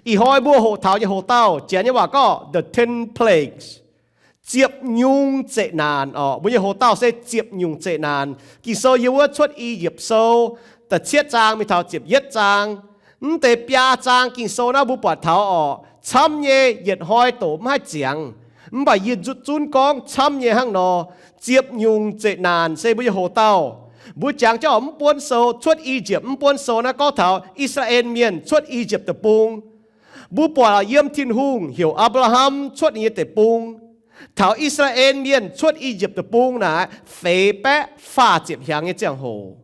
Ih hnoi mbuo hoqc taux nyei hoc-dauh, Janx nyei waac gorngv the ten plagues, ziepc nyungc zeqc naanc oc. Mbuo nyei hoc-dauh se ziepc nyungc zeqc naanc. Ging-Sou yiem wuov Cuotv I^yipv Sou da'cietv zaang mingh taux ziepc yietv zaang. Mv deix biaa zaang Ging-Sou naaiv mbuo buatc taux oc, camv nyei yietc hnoi doqc mv haih ziangx. Mv baac yie nzutv zunv gorngv camv nyei hnangv nor, ziepc nyungc zeqc naanc se mbuo nyei hoc-dauh. Mbuo jangx jienv oc, mv buonv sou Cuotv I^yipv, mv buonv sou naaiv gorngv taux I^saa^laa^en Mienh cuotv I^yipv Deic-Bung. Mbuo buatc yiem Tin-Hungh heuc Apc^laa^ham cuotv ninh nyei deic-bung, taux I^saa^laa^en Mienh cuotv I^yipv Deic-Bung naaic feix baeqv faah ziepc hnyangx nyei ziangh hoc.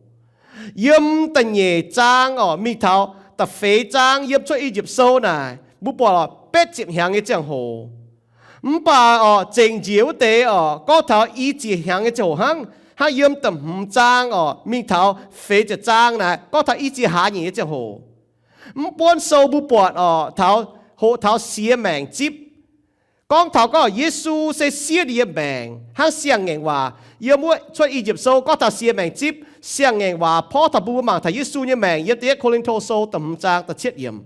Yiem da'nyeic zaang oc mingh taux da'feix zaang yiem Cuotv I^yipv Sou naaic mbuo buatc oc betv ziepc hnyangx nyei ziangh hoc. Mv baac oc zengc njiec wuov deix oc gorngv taux i ziex hnyangx nyei ziangh hoc hnangv. Hnangv yiem da'hmz zaang oc mingh taux feix ziepc zaang naaic gorngv taux i ziex hlaax nyeic nyei ziangh hoc. Mv buonv sou mbuo buatc oc taux, hoqc taux siex maengc zipv. Gorngv taux gorngv Yesu se siev ninh nyei maengc hnangv siang-ngaengc waac. Yiem wuov Cuotv I^yipv Sou gorngv taux siex maengc zipv, siang-ngaengc waac porv taux mbuo mangc taux Yesu nyei maengc yiem da'yietv Ko^lin^to Sou da'hmz zaang da'cietv yiemc.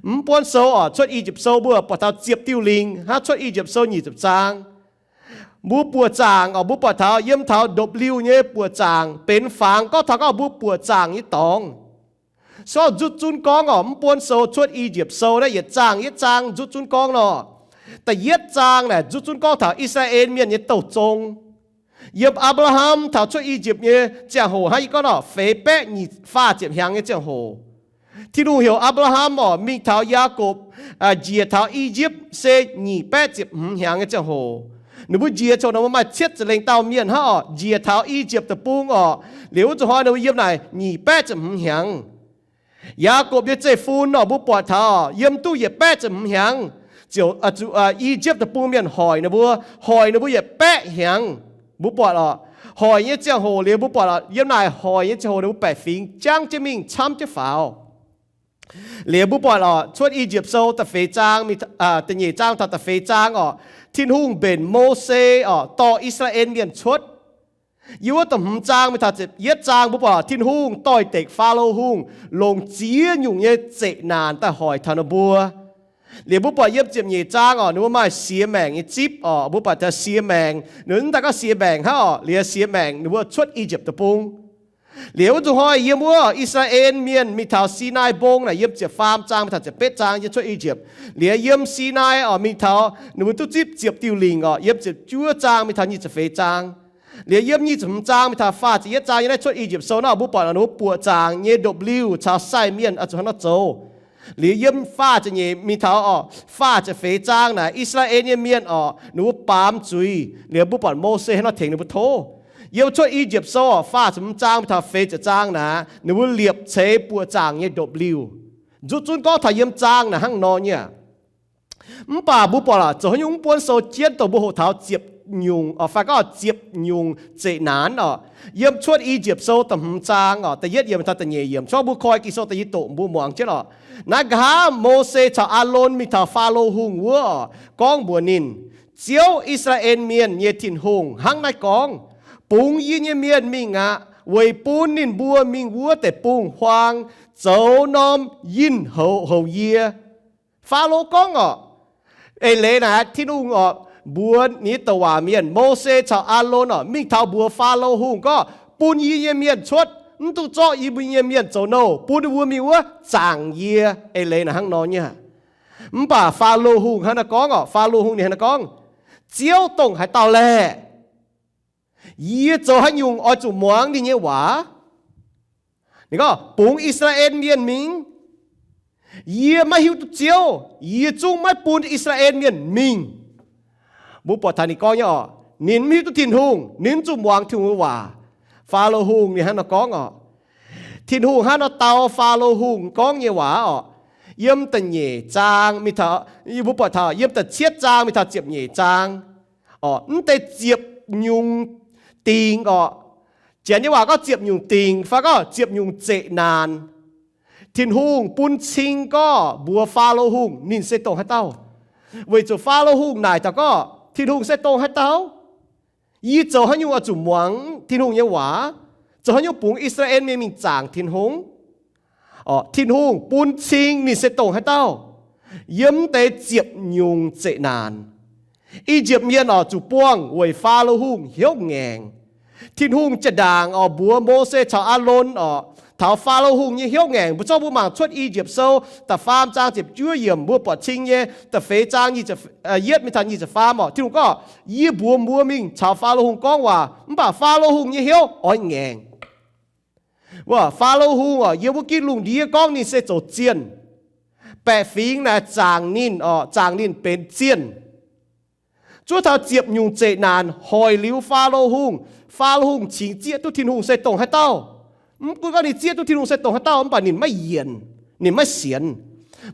Mv buonv sou oc Cuotv I^yipv Sou mbuo buatc taux ziepc diuh lingc hnangv Cuotv I^yipv Sou nyic ziepc zaang. Mbuo buoqc zaangc oc mbuo buatc taux yiem taux ndopv-liuh nyei buoqc zaangc benx fangx gorngv taux gorngv mbuo buoqc zaangc nyei dorngx. Sou nzutv zunv gorngv oc mv buonv sou Cuotv I^yipv Sou naaiv yietc zaang yietc zaang nzutv zunv gorngv nor. Da'yietv zaang naaic nzutv zunv gorngv taux I^saa^laa^en Mienh nyei douh zong. Yiem Apc^laa^ham taux Cuotv I^yipv nyei ziangh hoc hnangv yie gorngv nor feix baeqv nyic faah ziepc hnyangx nyei ziangh hoc. Tin-Hungh heuc Apc^laa^ham oc mingh taux Yaakopv njiec taux I^yipv se nyic baeqv ziepc hmz hnyangx nyei ziangh hoc. Ninh mbuo njiec coc ninh mbuo maaih cietv ziepc lengh dauh mienh hnangv oc njiec taux I^yipv Deic-Bung oc. Liuz wuov zuqc hnoi ninh mbuo yiem naaic nyic baeqv ziepc hmz hnyangx. Yaakopv nyei zeiv-fun oc mbuo buatc taux oc yiem duqv yietc baeqv ziepc hmz hnyangx, ziouc I^yipv Deic-Bung mienh hoic ninh mbuo, hoic ninh mbuo yietc baeqv hnyangx. Mbuo buatc oc, hoic nyei ziangh hoc liuz mbuo buatc oc yiem naaic hoic nyei ziangh hoc ninh mbuo baeqc fingx jangv jienv mingh camv jienv faaux. Liuz mbuo buatc oc Cuotv I^yipv Sou da'feix zaang, da'nyeic zaang taux da'feix zaang oc, Tin-Hungh mbenc Mose oc dorh I^saa^laa^en Mienh cuotv. Yiem wuov da'hmz zaang mingh taux da'yietv zaang mbuo buatc Tin-Hungh doix-dekc Faalo Hungh longc ziex nyungc nyei zeqc naanc daaih hoic taux ninh mbuo. Liuz mbuo buatc yiem ziepc nyeic zaang oc ninh mbuo maaih siex maengc nyei zipv oc. Mbuo buatc taux siex maengc, ninh mv daaih gorngv siex maengc hnangv oc, liuz siex maengc ninh mbuo cuotv I^yipv Deic-Bung. Liuz wuov zuqc hnoi yiem wuov I^saa^laa^en Mienh mingh taux Sinaai Mbong naaic yiem ziepc faam zaang mingh taux ziepc betv zaang yiem cuotv I^yipv. Liuz yiem Sinaai oc mingh taux ninh mbuo duqv zipv ziepc diuh lingc oc yiem ziepc juov zaang mingh taux nyic ziepc feix zaang. Liuz yiem nyic ziepc hmz zaang mingh taux faah ziepc yietv zaang yiem naaiv Cuotv I^yipv Sou naaiv mbuo buatc ninh mbuo buoqc zaangc nyei ndopv-liuh caux sai mienh oix zuqc hnangv nor zoux. Liuz yiem faah ziepc nyeic mingh taux oc faah ziepc feix zaang naaic I^saa^laa^en nyei mienh oc ninh mbuo baamz zuiz. Liuz mbuo buatc Mose hnangv nor tengx ninh mbuo tov. Yiem Cuotv I^yipv Sou oc faah ziepc hmz zaang mingh taux feix ziepc zaang naaic ninh mbuo liepc ceix buoqc zaangc nyei ndopv-liuh. Nzutv zunv gorngv taux yiem zaang naaic hnangv nor nyei aqv. Mv baac mbuo buatc oc zoux haaix nyungc mv buonv sou jienv dongh mbuo hoqc taux ziepc nyungc oc fai gorngv ziepc nyungc zeqc naanc oc. Yiem Cuotv I^yipv Sou da'hmz zaang oc da'yietv yiemc taux da'nyeic yiemc, corc mbuo koi Ging-Sou da'yietv doqc mbuo muangx jienv oc. Naaiv nqa'haav Mose caux Aalon mingh taux Faalo Hungh wuov oc, gorngv mbuox ninh, Ziouv, I^saa^laa^en Mienh nyei Tin-Hungh, hnangv naaiv gorngv, Bungx yie nyei mienh mingh aqv, weic bun ninh mbuo mingh wuov deic-bung-huaang zoux norm yinh houx houx yie. Faalo gorngv oc, eix leiz naaic Tin-Hungh oc mbuox ninh nyei douc waac mienh Mose caux Aalon oc mingh taux mbuox Faalo Hungh gorngv, Bun yie nyei mienh cuotv, mv dungx zorqv yie mbuo nyei mienh zoux nouh, bun ninh mbuo mingh wuov zaangc yie. Eix leiz naaic hnangv nor nyei aqv. Mv baac Faalo Hungh hnangv naaiv gorngv oc, Faalo Hungh ninh hnangv naaiv gorngv, Ziouv dongh haaix dauh laeh? Yie zoux haaix nyungc oix zuqc muangx ninh nyei waac? Ninh gorngv, Bungx I^saa^laa^en Mienh mingh. Yie maiv hiuv duqv Ziouv, yie zungv maiv bun I^saa^laa^en Mienh mingh. Mbuo buatc taux ninh gorngv nyei oc, ninh mv hiuv duqv Tin-Hungh, ninh mv zuqc muangx Tin-Hungh nyei waac. Faalo Hungh ninh hnangv nor gorngv oc. Tin-Hungh hnangv nor dau Faalo Hungh gorngv nyei waac oc. Yiem da'nyeic zaang mingh taux, mbuo buatc taux yiem da'cietv zaang mingh taux ziepc nyeic zaang oc, mv deix ziepc nyungc dingc oc. Janx nyei waac gorngv ziepc nyungc dingc fai gorngv ziepc nyungc zeqc naanc. Tin-Hungh bun cing gorngv mbuox Faalo Hungh ninh se dongh haaix dauh. Weic zuqc Faalo Hungh naaic taux gorngv Tin-Hungh se dongh haaix dauh. Yie zoux haaix nyungc oix zuqc muangx Tin-Hungh nyei waac? Zoux haaix nyungc bungx I^saa^laa^en Mienh mingh zaangc Tin-Hungh? Tin-Hungh bun cing ninh se dongh haaix dauh. Yiem deix ziepc nyungc zeqc naanc, I^yipv Mienh oc zuqc buangh weic Faalo Hungh hnyouv ngaengc. Tin-Hungh jaa-ndaangc oc mbuox Mose caux Aalon oc, taux Faalo Hungh nyei hnyouv ngaengc. Mbuo zorqv mbuo mangc Cuotv I^yipv Sou da'faam zaang ziepc juov yiemc, mbuo buatc cing nyei da'feix zaang nyic, yietv mingh taux nyic ziepc faam oc. Tin-Hungh gorngv, Yie mbuox mbuo mingh caux Faalo Hungh gorngv waac, mv baac Faalo Hungh nyei hnyouv oix ngaengc. Wuov Faalo Hungh oc, yiem wuov gitv lungh ndiev gorngv ninh se zoux zienh. Baeqc fingx naaic zaangc ninh oc, zaangc ninh benx zienh. Zuov taux ziepc nyungc zeqc naanc hoic liuz Faalo Hungh, Faalo Hungh cingx zieqv duqv Tin-Hungh se dongh haaix dauh. Mv gunv gorngv ninh zieqv duqv Tin-Hungh se dongh haaix dauh, mv baac ninh maiv yienc, ninh maiv sienx.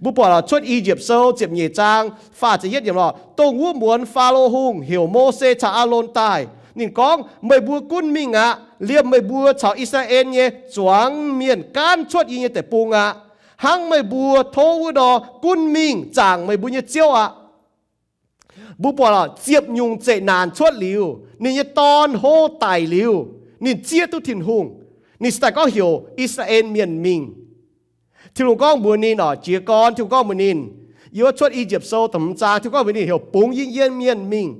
Mbuo buatc oc, Cuotv I^yipv Sou ziepc nyeic zaang faah ziepc yietv yiemc oc, dongh wuov muonz Faalo Hungh heuc Mose caux Aalon daaih. Ninh gorngv, Meih mbuo gunv mingh aqv. Liemh meih mbuo caux I^saa^laa^en nyei zuangx mienh gaanv cuotv yie nyei deic-bung aqv. Hnangv meih mbuo tov wuov nor, gunv mingh zaangc meih mbuo nyei ziouv aqv. Mbuo buatc oc, ziepc nyungc zeqc naanc cuotv liuz, ninh nyei dorn hlo daic liuz, ninh zieqv duqv Tin-Hungh. Ninh se daaih gorngv heuc I^saa^laa^en Mienh mingh. Tin-Hungh gorngv mbuox ninh oc, jiez gorn Tin-Hungh gorngv mbuox ninh, yiem wuov Cuotv I^yipv Sou da'hmz zaang, Tin-Hungh gorngv mbuox ninh heuc bungx yie nyei mienh mingh.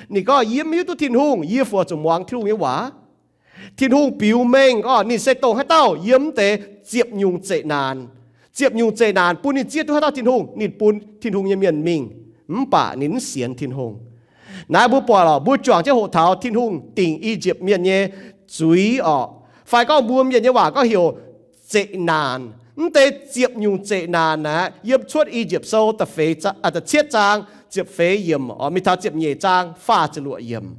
Ninh gorngv, Yie maiv hiuv duqv Tin-Hungh, yie fungc zuqc muangx Tin-Hungh nyei waac. Tin-Hungh biux mengh gorngv ninh se dongh haaix dauh yiem deix ziepc nyungc zeqc naanc. Ziepc nyungc zeqc naanc bun ninh zieqv duqv haaix dauh Tin-Hungh, ninh bun Tin-Hungh nyei mienh mingh, mv baac ninh mv sienx Tin-Hungh. Naaiv mbuo buatc oc, mbuo juangc jienv hoqc taux Tin-Hungh dingc I^yipv Mienh nyei zuiz oc, fai gorngv mbuo Mienh nyei waac gorngv heuc zeqc naanc. Mv deix ziepc nyungc zeqc naanc aeqv, yiem Cuotv I^yipv Sou da'feix, da'cietv zaang ziepc feix yiemc oc mingh taux ziepc nyeic zaang faah ziepc luoqc yiemc.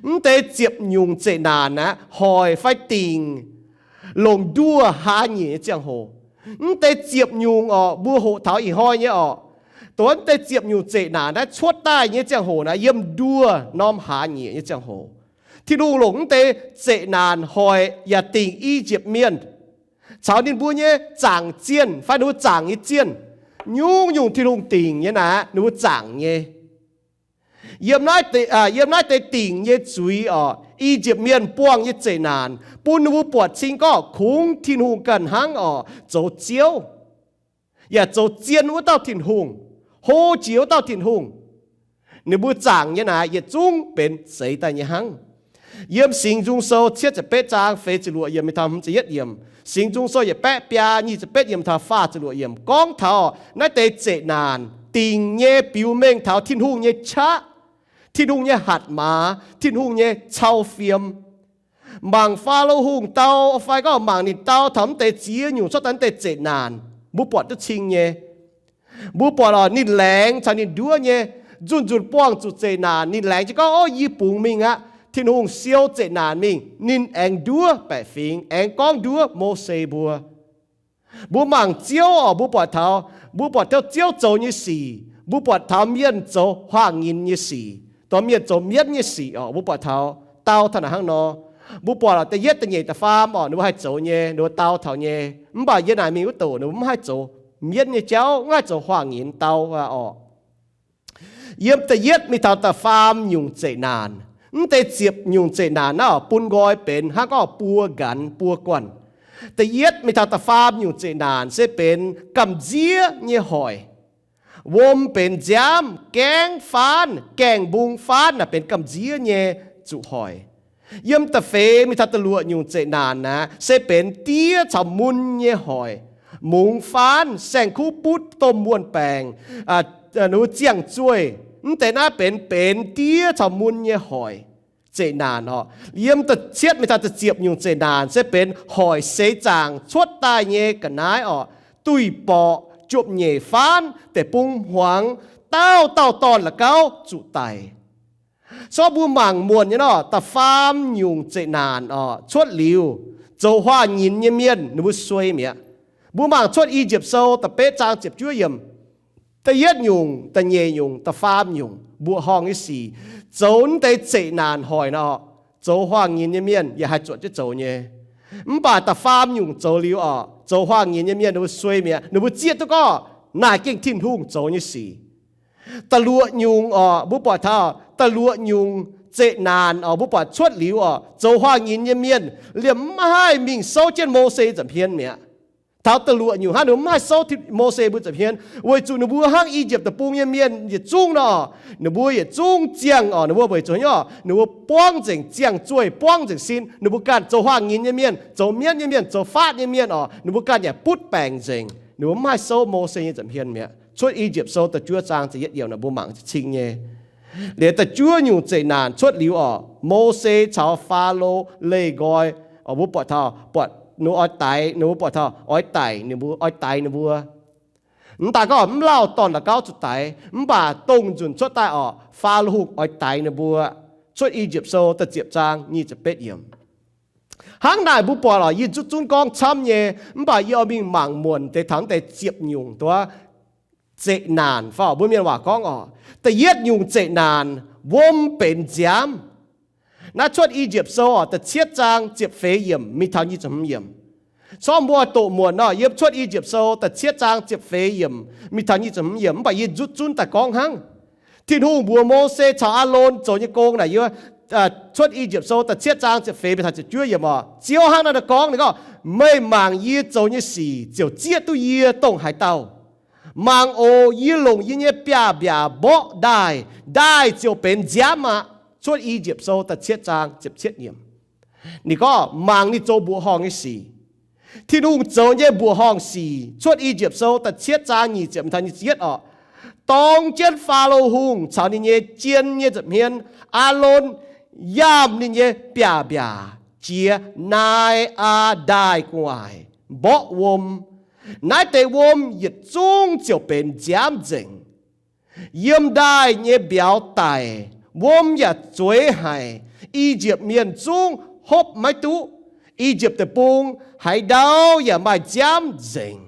Mv deix ziepc nyungc zeqc naanc aeqv, hoic fai dingc longc nduoh hlaax nyieqc nyei ziangh hoc. Mv deix ziepc nyungc oc, mbuo hoqc taux ih hnoi nyei oc, dongh mv deix ziepc nyungc zeqc naanc naaiv cuotv daaih nyei ziangh hoc naaiv yiem nduoh norm hlaax nyieqc nyei ziangh hoc. Tin-Hungh longc mv deix zeqc naanc hoic yaac dingc I^yipv Mienh caux ninh mbuo nyei zaangc zienh fai ninh mbuo zaangc nyei zienh. Nyungc-nyungc Tin-Hungh dingc nyei naaiv, ninh mbuo zaangc nyei. Yiem naaiv, yiem naaiv deix dingc nyei zuiz oc, I^yipv Mienh buangh nyei zeqc naanc bun ninh mbuo buatc cing gorngv kungx Tin-Hungh ganh hnangv oc zoux Ziouv, yaac zoux zien wuov dauh Tin-Hungh, hlo jiex wuov dauh Tin-Hungh. Ninh mbuo zaangc nyei naaiv yietc zungv benx zeix daaih nyei hnangv. Yiem Singx Nzung Sou cietv ziepc betv zaang feix ziepc luoqc yiemc mingh taux hmz ziepc yietv yiemc, Singx Nzung Sou yietc baeqv biaa nyic ziepc betv yiemc taux faah ziepc luoqc yiemc gorngv taux naaiv deix zeqc naanc dingc nyei biux mengh taux Tin-Hungh nyei qaqv, Tin-Hungh nyei hatc maaz, Tin-Hungh nyei cau fiem. Mangc Faalo Hungh dau fai gorngv mangc ninh dau taux mv deix ziex nyungc cuotv daaih mv deix zeqc naanc, mbuo buatc duqv cing nyei. Mbuo buatc oc, ninh laengz caux ninh nduov nyei. Nzunc-nzunc buangh zuqc zeqc naanc ninh laengz jienv gorngv, Ov, yie bungx mingh aqv. Tin-Hungh siou zeqc naanc mingh, ninh aengx nduov baeqc fingx, aengx gorngv nduov Mose mbuo. Mbuo mangc Ziouv oc, mbuo buatc taux, mbuo buatc taux Ziouv zoux nyei sic, mbuo buatc taux mienh zoux huaang-nyinz nyei sic, dongh mienh zoux mienv nyei sic oc, mbuo buatc taux dau taux naaic hnangv nor. Mbuo buatc oc, da'yietv, da'nyeic, da'faam oc, ninh mbuo haih zoux nyei, ninh mbuo dau taux nyei. Mv baac yie naaic mingh wuov douc ninh mbuo mv haih zoux mienv nyei jauv, mv haih zoux huaang-nyinz dau oc. Yiem da'yietv mingh taux da'faam nyungc zeqc naanc. Mv deix ziepc nyungc zeqc naanc naaiv oc, bun nqoi benx hnangv gorngv buo nqanx buo guanh. Da'yietv mingh taux da'faam nyungc zeqc naanc se benx gamh nziev nyei hoic. Wuom benx nziaamv, gaengv faanv, gaengh mbung faanv naaic benx gamh nziev nyei zuqc hoic. Yiem da'feix mingh taux da'luoqc nyungc zeqc naanc naaiv se benx diev caux mun nyei hoic. Mungz faanv, saeng-kuv butv, domh muonh baengc, ziangh zueih, mv deix naaiv benx, benx diev caux mun nyei hoic. Zeqc naanc oc. Yiem da'cietv mingh taux da'ziepc nyungc zeqc naanc se benx hoic seix zaangc cuotv daaih nyei ga'naaiv oc. Duih borqc, jopv-nyeic faanv, deic-bung hmuangx, dauh dauh dorn-la'gauv zuqc daic. So mbuo mangc muonc nyei nor, da'faam nyungc zeqc naanc oc cuotv liuz, zoux huaang-nyinz nyei mienh ninh mbuo suei mi'aqv. Mbuo mangc Cuotv I^yipv Sou da'betv zaang ziepc juov yiemc, da'yietv nyungc, da'nyeic nyungc, da'faam nyungc mbuoqc horngh nyei sic, zoux mv deix zeqc naanc hoic nor, zoux huaang-nyinz nyei mienh yaac haih zuotc jienv zoux nyei. Mv baac da'faam nyungc zoux liuz oc, zoux huaang-nyinz nyei mienh ninh mbuo suei mi'aqv. Ninh mbuo zieqv duqv gorngv naaic gengh Tin-Hungh zoux nyei sic. Da'luoqc nyungc oc, mbuo buatc taux da'luoqc nyungc zeqc naanc oc, mbuo buatc cuotv liuz oc, zoux huaang-nyinz nyei mienh liemh mv haih mingh souv jienv Mose nza'hmien mi'aqv. Taux da'luoqc nyungc hnangv, ninh mbuo mv haih souv Mose mbuo nza'hmien, weic zuqc ninh mbuo hnangv I^yipv Deic-Bung nyei mienh yietc zungv nor, ninh mbuo yietc zungv ziangh oc, ninh mbuo weic zuqc nyungc, ninh mbuo buangv nzengc ziangh zueih, buangv nzengc sin. Ninh mbuo ganh zoux huaang-nyinz nyei mienh, zoux mienv nyei mienh, zoux faatv nyei mienh oc, ninh mbuo ganh yaac butv baengc nzengc. Ninh mbuo mv haih souv Mose nyei nza'hmien mi'aqv. Cuotv I^yipv Sou da'juov zaang ziepc yietv yiemc, ninh mbuo mangc cing nyei. Liuz da'juov nyungc zeqc naanc cuotv liuz oc, Mose caux Faalo leih nqoi, mbuo buatc taux, buatc ninh oix daix, ninh mbuo buatc taux oix daix ninh mbuo, oix daix ninh mbuo. Mv daaih gorngv mv lauh dorn-la'gauv zuqc daix, mv baac dongh nzunc cuotv daaih oc, Faalo Hungh oix daix ninh mbuo. Cuotv I^yipv Sou da'ziepc zaang nyic ziepc betv yiemc. Hnangv naaic mbuo buatc oc, yie nzutv zunv gorngv camv nyei, mv baac yie oix mingh mangc muonc deix taux deix ziepc nyungc duqv zeqc naanc fai mbuo mienh waac gorngv oc, da'yietv nyungc zeqc naanc, wuom benx nziaamv. Naaiv cuotv I^yipv Sou oc, da'cietv zaang ziepc feix yiemc mingh taux nyic ziepc hmz yiemc. Corc mbuo doqc muonc nor, yiem cuotv I^yipv Sou da'cietv zaang ziepc feix yiemc mingh taux nyic ziepc hmz yiemc, mv baac yie nzutv zunv daaih gorngv hnangv. Tin-Hungh mbuox Mose caux Aalon zoux nyei gong naaic yiem cuotv I^yipv Sou da'cietv zaang ziepc feix mingh taux ziepc juov yiemc oc. Ziouv hnangv naaiv gorngv, ninh gorngv, meih mangc yie zoux nyei sic ziouc zieqv duqv yie dongh haaix dauh. Mangc oc, yie longc yie nyei biaav-mbiaac mborqv ndaaih, ndaaih ziouc benx nziaamv aqv. Cuotv I^yipv Sou da'cietv zaang ziepc cietv yiemc. Ninh gorngv mangc ninh zoux mbuoqc horngh nyei sic. Tin-Hungh zoux nyei mbuoqc horngh sic, cuotv I^yipv Sou da'cietv zaang nyic ziepc taux nyic ziepc yietv oc. Dorng jienv Faalo Hungh caux ninh nyei jien nyei nza'hmien, Aalon, yiem ninh nyei biaav-mbiaac jiex Naa^aa Ndaaih gu'nguaaic mborqv wuom. Naaiv deix wuom yietc zungv ziouc benx nziaamv nzengc. Yiem ndaaih nyei mbiauz daic, wuom yaac zueiz haic. I^yipv Mienh zungv hopv maiv duqv. I^yipv Deic-Bung haaix ndau yaac maaih nziaamv nzengc.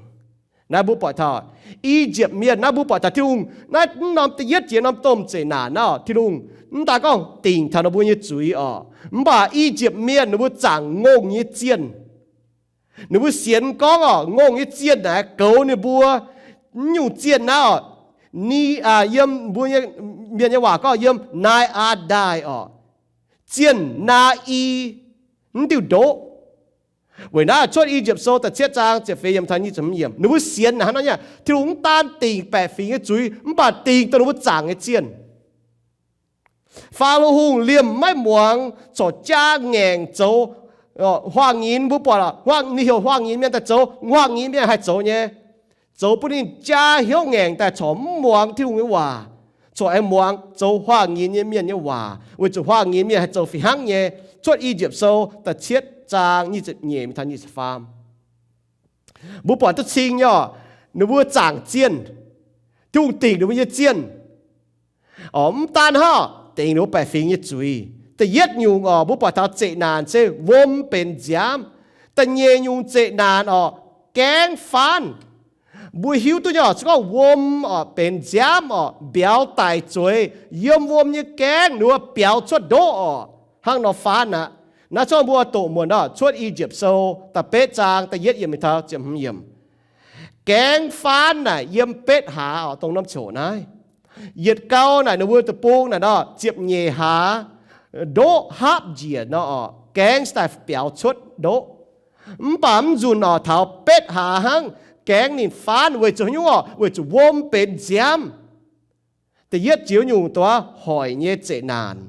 Naaiv mbuo buatc taux I^yipv Mienh, naaiv mbuo buatc taux Tin-Hungh naaiv mv norm da'yietv jiex norm domh zeqc naanc naaiv, Tin-Hungh mv daaih gorngv dingc taux ninh mbuo nyei zuiz oc, mv baac I^yipv Mienh ninh mbuo zaangc ngongh nyei zienh. Ninh mbuo sienx gorngv oc, ngongh nyei zienh naaic goux ninh mbuo. Mv nyungc zienh naaiv oc, ni, yiem mbuo nyei, mienh nyei waac gorngv yiem Naa^aa Ndaaih oc, zienh Naa^i, mv diuh ndoqv. Weic naaiv cuotv I^yipv Sou da'cietv zaang ziepc feix yiemc taux nyic ziepc hmz yiemc, ninh mbuo sienx naaic hnangv nor nyei, Tin-Hungh mv daan dingc baeqc fingx nyei zuiz, mv baac dingc dongh ninh mbuo zaangc nyei zienh. Faalo Hungh liemh maiv muangx, corc jaa ngaengc zoux huaang-nyinz. Mbuo buatc ninh heuc huaang-nyinz mienh daaih zoux, huaang-nyinz mienh haih zoux nyei. Zoux bun ninh jaa hnyouv ngaengc daaih corc mv muangx Tin-Hungh nyei waac, corc aengx muangx zoux huaang-nyinz nyei mienh nyei waac, weic zuqc huaang-nyinz mienh haih zoux fih hnangv nyei. Cuotv I^yipv Sou da'cietv zaang nyic ziepc nyeic taux nyic ziepc faam. Mbuo buatc duqv cing nyei oc, ninh mbuo zaangc zienh. Tin-Hungh dingc ninh mbuo nyei zienh. Oc, mv daan hnangv, dingc ninh mbuo baeqc fingx nyei zuiz. Da'yietv nyungc oc, mbuo buatc taux zeqc naanc se wuom benx nziaamv. Da'nyeic nyungc zeqc naanc oc, gaengv faanv. Mbuo hiuv duqv nyei oc, se gorngv wuom oc benx nziaamv oc, mbiauz daic zueiz, yiem wuom nyei gaengv ninh mbuo biaux cuotv ndoqv oc, hnangv nor faanv aqv. Naaiv corc mbuo doqc muonc oc, cuotv I^yipv Sou da'betv zaang da'yietv yiemc mingh taux ziepc hmz yiemc. Gaengv faanv naaic yiem betv hlaax oc, dongh norm ziouc naaiv. Yietc gau naaic ninh mbuo deic-bung naaic nor ziepc nyeic hlaax ndoqv hapv njiec nor oc, gaengv daaih biaux cuotv ndoqv. Mv baac mv nzunc oc, taux betv hlaax hnangv gaengv ninh faanv weic zuqc haaix nyungc oc, weic zuqc wuom benx nziaamv. Da'yietv jiex nyungc duqv hoic nyei zeqc naanc.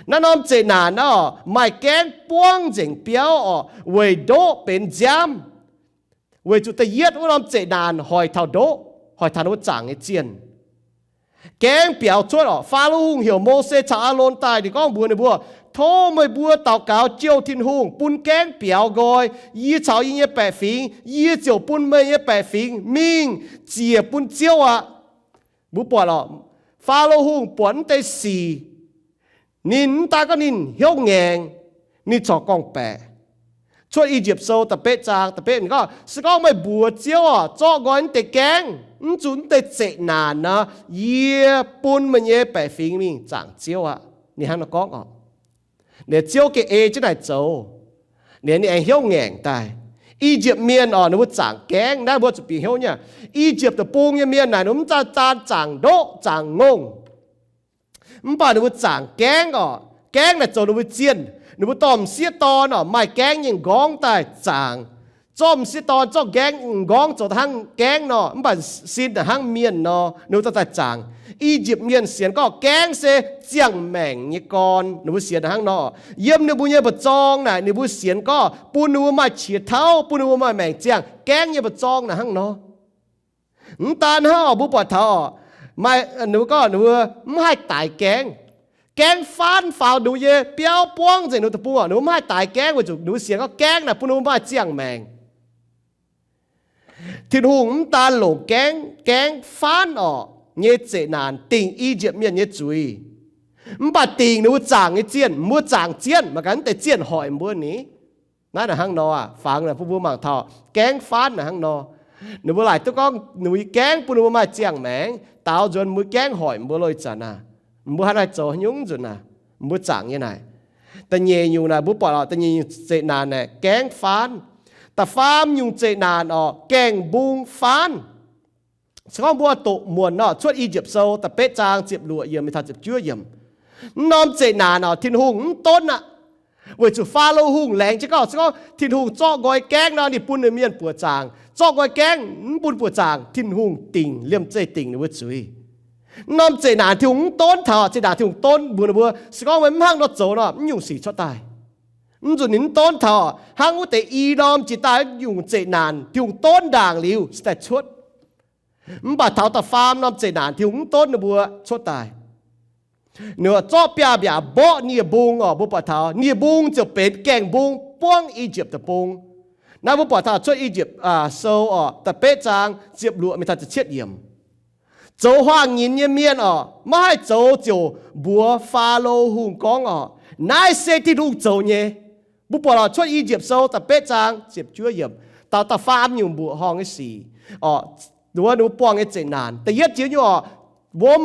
Naaiv norm zeqc naanc naaiv oc, maaih gaengv buangv nzengc biauv oc, weic ndoqv benx nziaamv. Weic zuqc da'yietv wuov norm zeqc naanc hoic taux ndoqv, hoic taux ninh mbuo zaangc nyei zienh. Gaengv biaux cuotv oc. Faalo Hungh heuc Mose caux Aalon daaih, ninh gorngv mbuox ninh mbuo, tov meih mbuo daux gaux jouh Tin-Hungh bun gaengv biaux nqoi. Yie caux yie nyei baeqc fingx, yie ziouc bun meih nyei baeqc fingx mingh ziec bun Ziouv aqv. Mbuo buatc oc, Faalo Hungh buatc mv deix sic, ninh mv daan gorngv ninh hnyouv ngaengc, ninh corc gorngv-baeqc. Cuotv I^yipv Sou da'betv zaang da'betv, ninh gorngv, se gorngv meih mbuox Ziouv oc, zorqv nqoi mv deix gaengv, mv zuqc mv deix zeqc naanc nor, yie bun meih nyei baeqc fingx mingh zaangc Ziouv aqv. Ninh hnangv nor gorngv oc. Ninh Ziouv gengh ei jienv naaic zoux. Ninh, ninh aengx hnyouv ngaengc daaih. I^yipv Mienh oc, ninh mbuo zaangc gaengv naaiv mbuo zuqc bieqc hnyouv nyei. I^yipv Deic-Bung nyei mienh naaic, ninh mbuo mv daan zaangc ndoqv zaangc ngongh, mv baac ninh mbuo zaangc gaengv oc. Gaengv naaic zoux ninh mbuo zienh. Ninh mbuo dorh m'sieqv dorn oc, maaih gaengv nyei m'nqorngv daaih zaangc. Zorqv m'sieqv dorn zorqv gaengv m'nqorngv zoux daaih hnangv gaengv nor, mv baac sin daaih hnangv mienh nor, ninh mbuo dorh daaih zaangc. I^yipv Mienh sienx gorngv gaengv se ziangh maengc nyei gorn. Ninh mbuo sienx hnangv nor. Yiem ninh mbuo nyei mba'zorng naaic, ninh mbuo sienx gorngv bun ninh mbuo maaih qiex tauv, bun ninh mbuo maaih maengc ziangh. Gaengv nyei mba'zorng naaic hnangv nor. Mv daan hnangv oc, mbuo buatc taux oc, maaih ninh mbuo gorngv ninh mbuo mv haih daix gaengv. Gaengv faanv faaux ninh mbuo nyei biauv buangv nzengc ninh mbuo deic-bung oc. Ninh mbuo mv haih daix gaengv weic zuqc ninh mbuo sienx gorngv gaengv naaic bun ninh mbuo maaih ziangh maengc. Tin-Hungh mv daan longc gaengv, gaengv faanv oc nyei zeqc naanc dingc I^yipv Mienh nyei zuiz, mv baac dingc ninh mbuo zaangc nyei zienh. Mbuo zaangc zienh mangc gaax, mv deix zienh hoic mbuo ni. Naaiv naaic hnangv nor aqv. Fangx naaic bun mbuo mangc taux gaengv faanv naaic hnangv nor. Ninh mbuo laaic duqv gorngv ninh mbuo nyei gaengv bun ninh mbuo maaih ziangh maengc, daaux nzuonx mbuo gaengv hoic mbuo lo ih zanc naaic. Mbuo haaix nor zoux haaix nyungc nzunc naaic, mbuo zaangc nyei naaic. Da'nyeic nyungc naaic mbuo buatc oc, da'nyeic nyungc zeqc naanc naaic gaengv faanv. Da'faam nyungc zeqc naanc oc, gaengh mbung faanv. Se gorngv mbuo doqc muonc nor, Cuotv I^yipv Sou da'betv zaang ziepc luoqc yiemc mingh taux ziepc juov yiemc. Mv norm zeqc naanc oc, Tin-Hungh mv donv aqv. Weic zuqc Faalo Hungh laengz jienv gorngv, se gorngv Tin-Hungh zorqv nqoi gaengv nor, ninh bun ninh mienh buoqc zaangc. Zorqv nqoi gaengv mv bun buoqc zaangc, Tin-Hungh dingc, liemh zeih dingc ninh mbuo zuiz. Mv norm zeqc naanc Tin-Hungh mv donv taux, zeqc naanc Tin-Hungh donv mbuox ninh mbuo, se gorngv meih mv hnangv nor zoux nor, mv nyungc sic cuotv daaih. Mv nzunc ninh mv donv taux hnangv wuov deix i norm jiex daaih nyungc zeqc naanc Tin-Hungh donv ndaangc liuz cingx daaih cuotv. Mv baac taux da'faam norm zeqc naanc Tin-Hungh mv donv ninh mbuo cuotv daaih. Ninh zorqv biaav-mbiaac mborqv nie-mbung oc. Mbuo buatc taux nie-mbung ziouc benx gaengh mbung buangv I^yipv Deic-Bung. Naaiv mbuo buatc taux Cuotv I^yipv Sou oc, da'betv zaang ziepc luoqc mingh taux ziepc cietv yiemc. Zoux huaang-nyinz nyei mienh oc, maiv haih zoux ziouc mbuox Faalo Hungh gorngv oc, naaiv se Tin-Hungh zoux nyei. Mbuo buatc oc, Cuotv I^yipv Sou da'betv zaang ziepc juov yiemc, daux da'faam nyungc mbuoqc horngh nyei sic oc, wuov ninh mbuo buangh nyei zeqc naanc. Da'yietv jiex nyungc oc, wuom,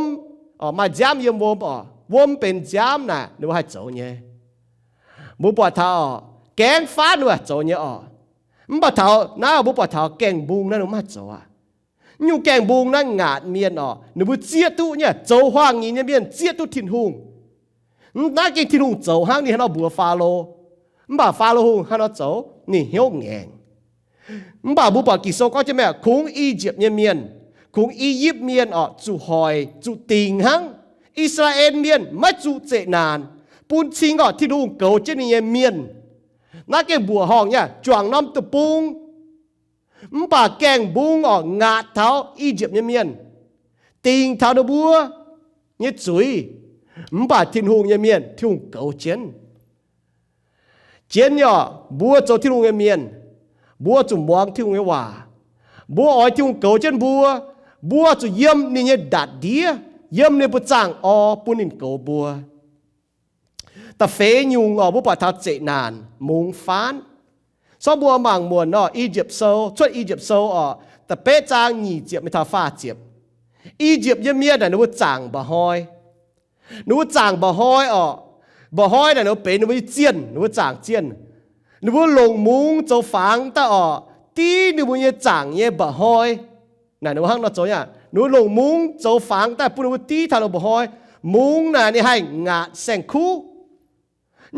maaih nziaamv yiem wuom oc, wuom benx nziaamv naaic ninh mbuo haih zoux nyei. Mbuo buatc taux oc, gaengv faanv ninh mbuo haih zoux nyei oc. Mv baac taux naaiv mbuo buatc taux gaengh mbung naaiv ninh mbuo maiv haih zoux aqv. Nyungc gaengh mbung naaiv ngaatc mienh oc, ninh mbuo zieqv duqv nyei, zoux huaang-nyinz nyei mienh zieqv duqv Tin-Hungh. Naaiv gengh Tin-Hungh zoux hnangv ninh hnangv nor mbuox Faalo. Mv baac Faalo Hungh hnangv nor zoux, ninh hnyouv ngaengc. Mv baac mbuo buatc Ging-Sou gorngv jienv mienh, kungx I^yipv nyei mienh, kungx I^yipv Mienh oc, zuqc hoic, zuqc dingc hnangv. I^saa^laa^en Mienh maiv zuqc zeqc naanc, bun cing oc Tin-Hungh goux jienv ninh nyei mienh. Naaiv gengh mbuoqc horngh nyei, juangc norm deic-bung. Mv baac gaengh mbung oc, ngaatc taux I^yipv nyei mienh, dingc taux ninh mbuo nyei zuiz. Mv baac Tin-Hungh nyei mienh Tin-Hungh goux jienv. Jienv nyei oc, mbuo zoux Tin-Hungh nyei mienh, mbuo zuqc muangx Tin-Hungh nyei waac. Mbuo oix Tin-Hungh goux jienv mbuo, mbuo zuqc yiem ninh nyei ndatc ndiev, yiem ninh mbuo zaangh orv bun ninh goux mbuo. Da'feix nyungc oc, mbuo buatc taux zeqc naanc mungz faanv. Sorv mbuo mangc muonc oc, I^yipv Sou, Cuotv I^yipv Sou oc, da'betv zaang nyic ziepc mingh taux faah ziepc. I^yipv nyei mienh naaic ninh mbuo zaangc mba'hnoi. Ninh mbuo zaangc mba'hnoi oc. Mba'hnoi naaic ninh mbuo benx ninh mbuo nyei zienh, ninh mbuo zaangc zienh. Ninh mbuo longc mungz zoux fangx daaih oc, div ninh mbuo nyei zaangc nyei mba'hnoi. Naaic ninh mbuo hnangv nor zoux nyei. Ninh mbuo longc mungz zoux fangx daaih bun ninh mbuo div taux longc mba'hnoi. Mungz naaic ninh haih ngaatc saeng-kuv.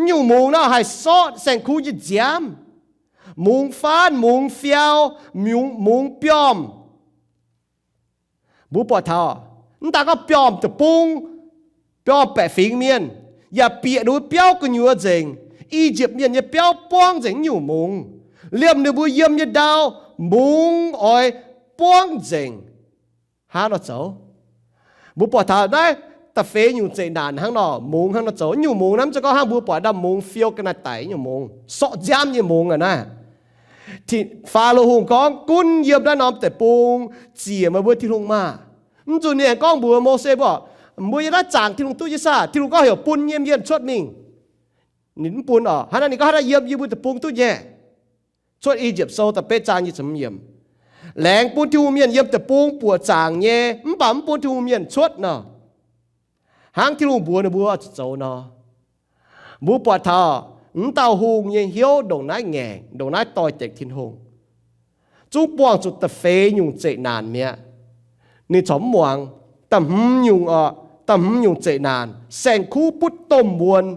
Nyungc mungz naaiv haih sortv saeng-kuv nyei nziaamv. Mungz faanv, mungz fiau, mungz, mungz biomv. Mbuo buatc taux, mv daaih gorngv biomv deic-bung, biomv baeqc fingx mienh, yaac bieqc ninh mbuo biauv gu'nyuoz nzengc. I^yipv Mienh nyei biauv buangv nzengc nyungc mungz. Liemh ninh mbuo yiem nyei ndau, mungz oix buangv nzengc. Hnangv nor zoux. Mbuo buatc taux naaiv da'feix nyungc zeqc naanc hnangv nor, mungz hnangv nor zoux. Nyungc mungz naaiv mv zeiz gorngv hnangv mbuo buatc naaiv mungz fiou ga'naaiv daic nyungc mungz, sortv nziaamv nyei mungz aqv naaiv. Faalo Hungh gorngv, gunv yiem naaiv norm deic-bung ziec meih mbuo Tin-Hungh maah! Mv zuqc ninh aengx gorngv mbuox Mose mbuo, mbuo yiem naaiv zaangc Tin-Hungh duqv nyei saah? Tin-Hungh gorngv heuc bun nyei mienh cuotv mingh. Ninh mv bun oc. Hnangv naaiv ninh gorngv haaix dauh yiem yie mbuo deic-bung duqv nyei. Cuotv I^yipv Sou da'betv zaang nyic ziepc hmz yiemc. Laengz bun Tin-Hungh mienh yiem deic-bung buoqc zaangc nyei, mv baac mv bun Tin-Hungh mienh cuotv nor. Hnangv Tin-Hungh mbuox ninh mbuo zuqc zoux nor. Mbuo buatc taux mv dauh hungh nyei hnyouv ndongc naaiv ngaengc, ndongc naaiv doix-dekc Tin-Hungh. Zungv buangh zuqc da'feix nyungc zeqc naanc mi'aqv. Ninh corc mv muangx. Da'hmz nyungc oc, da'hmz nyungc zeqc naanc, saeng-kuv butv domh wuon.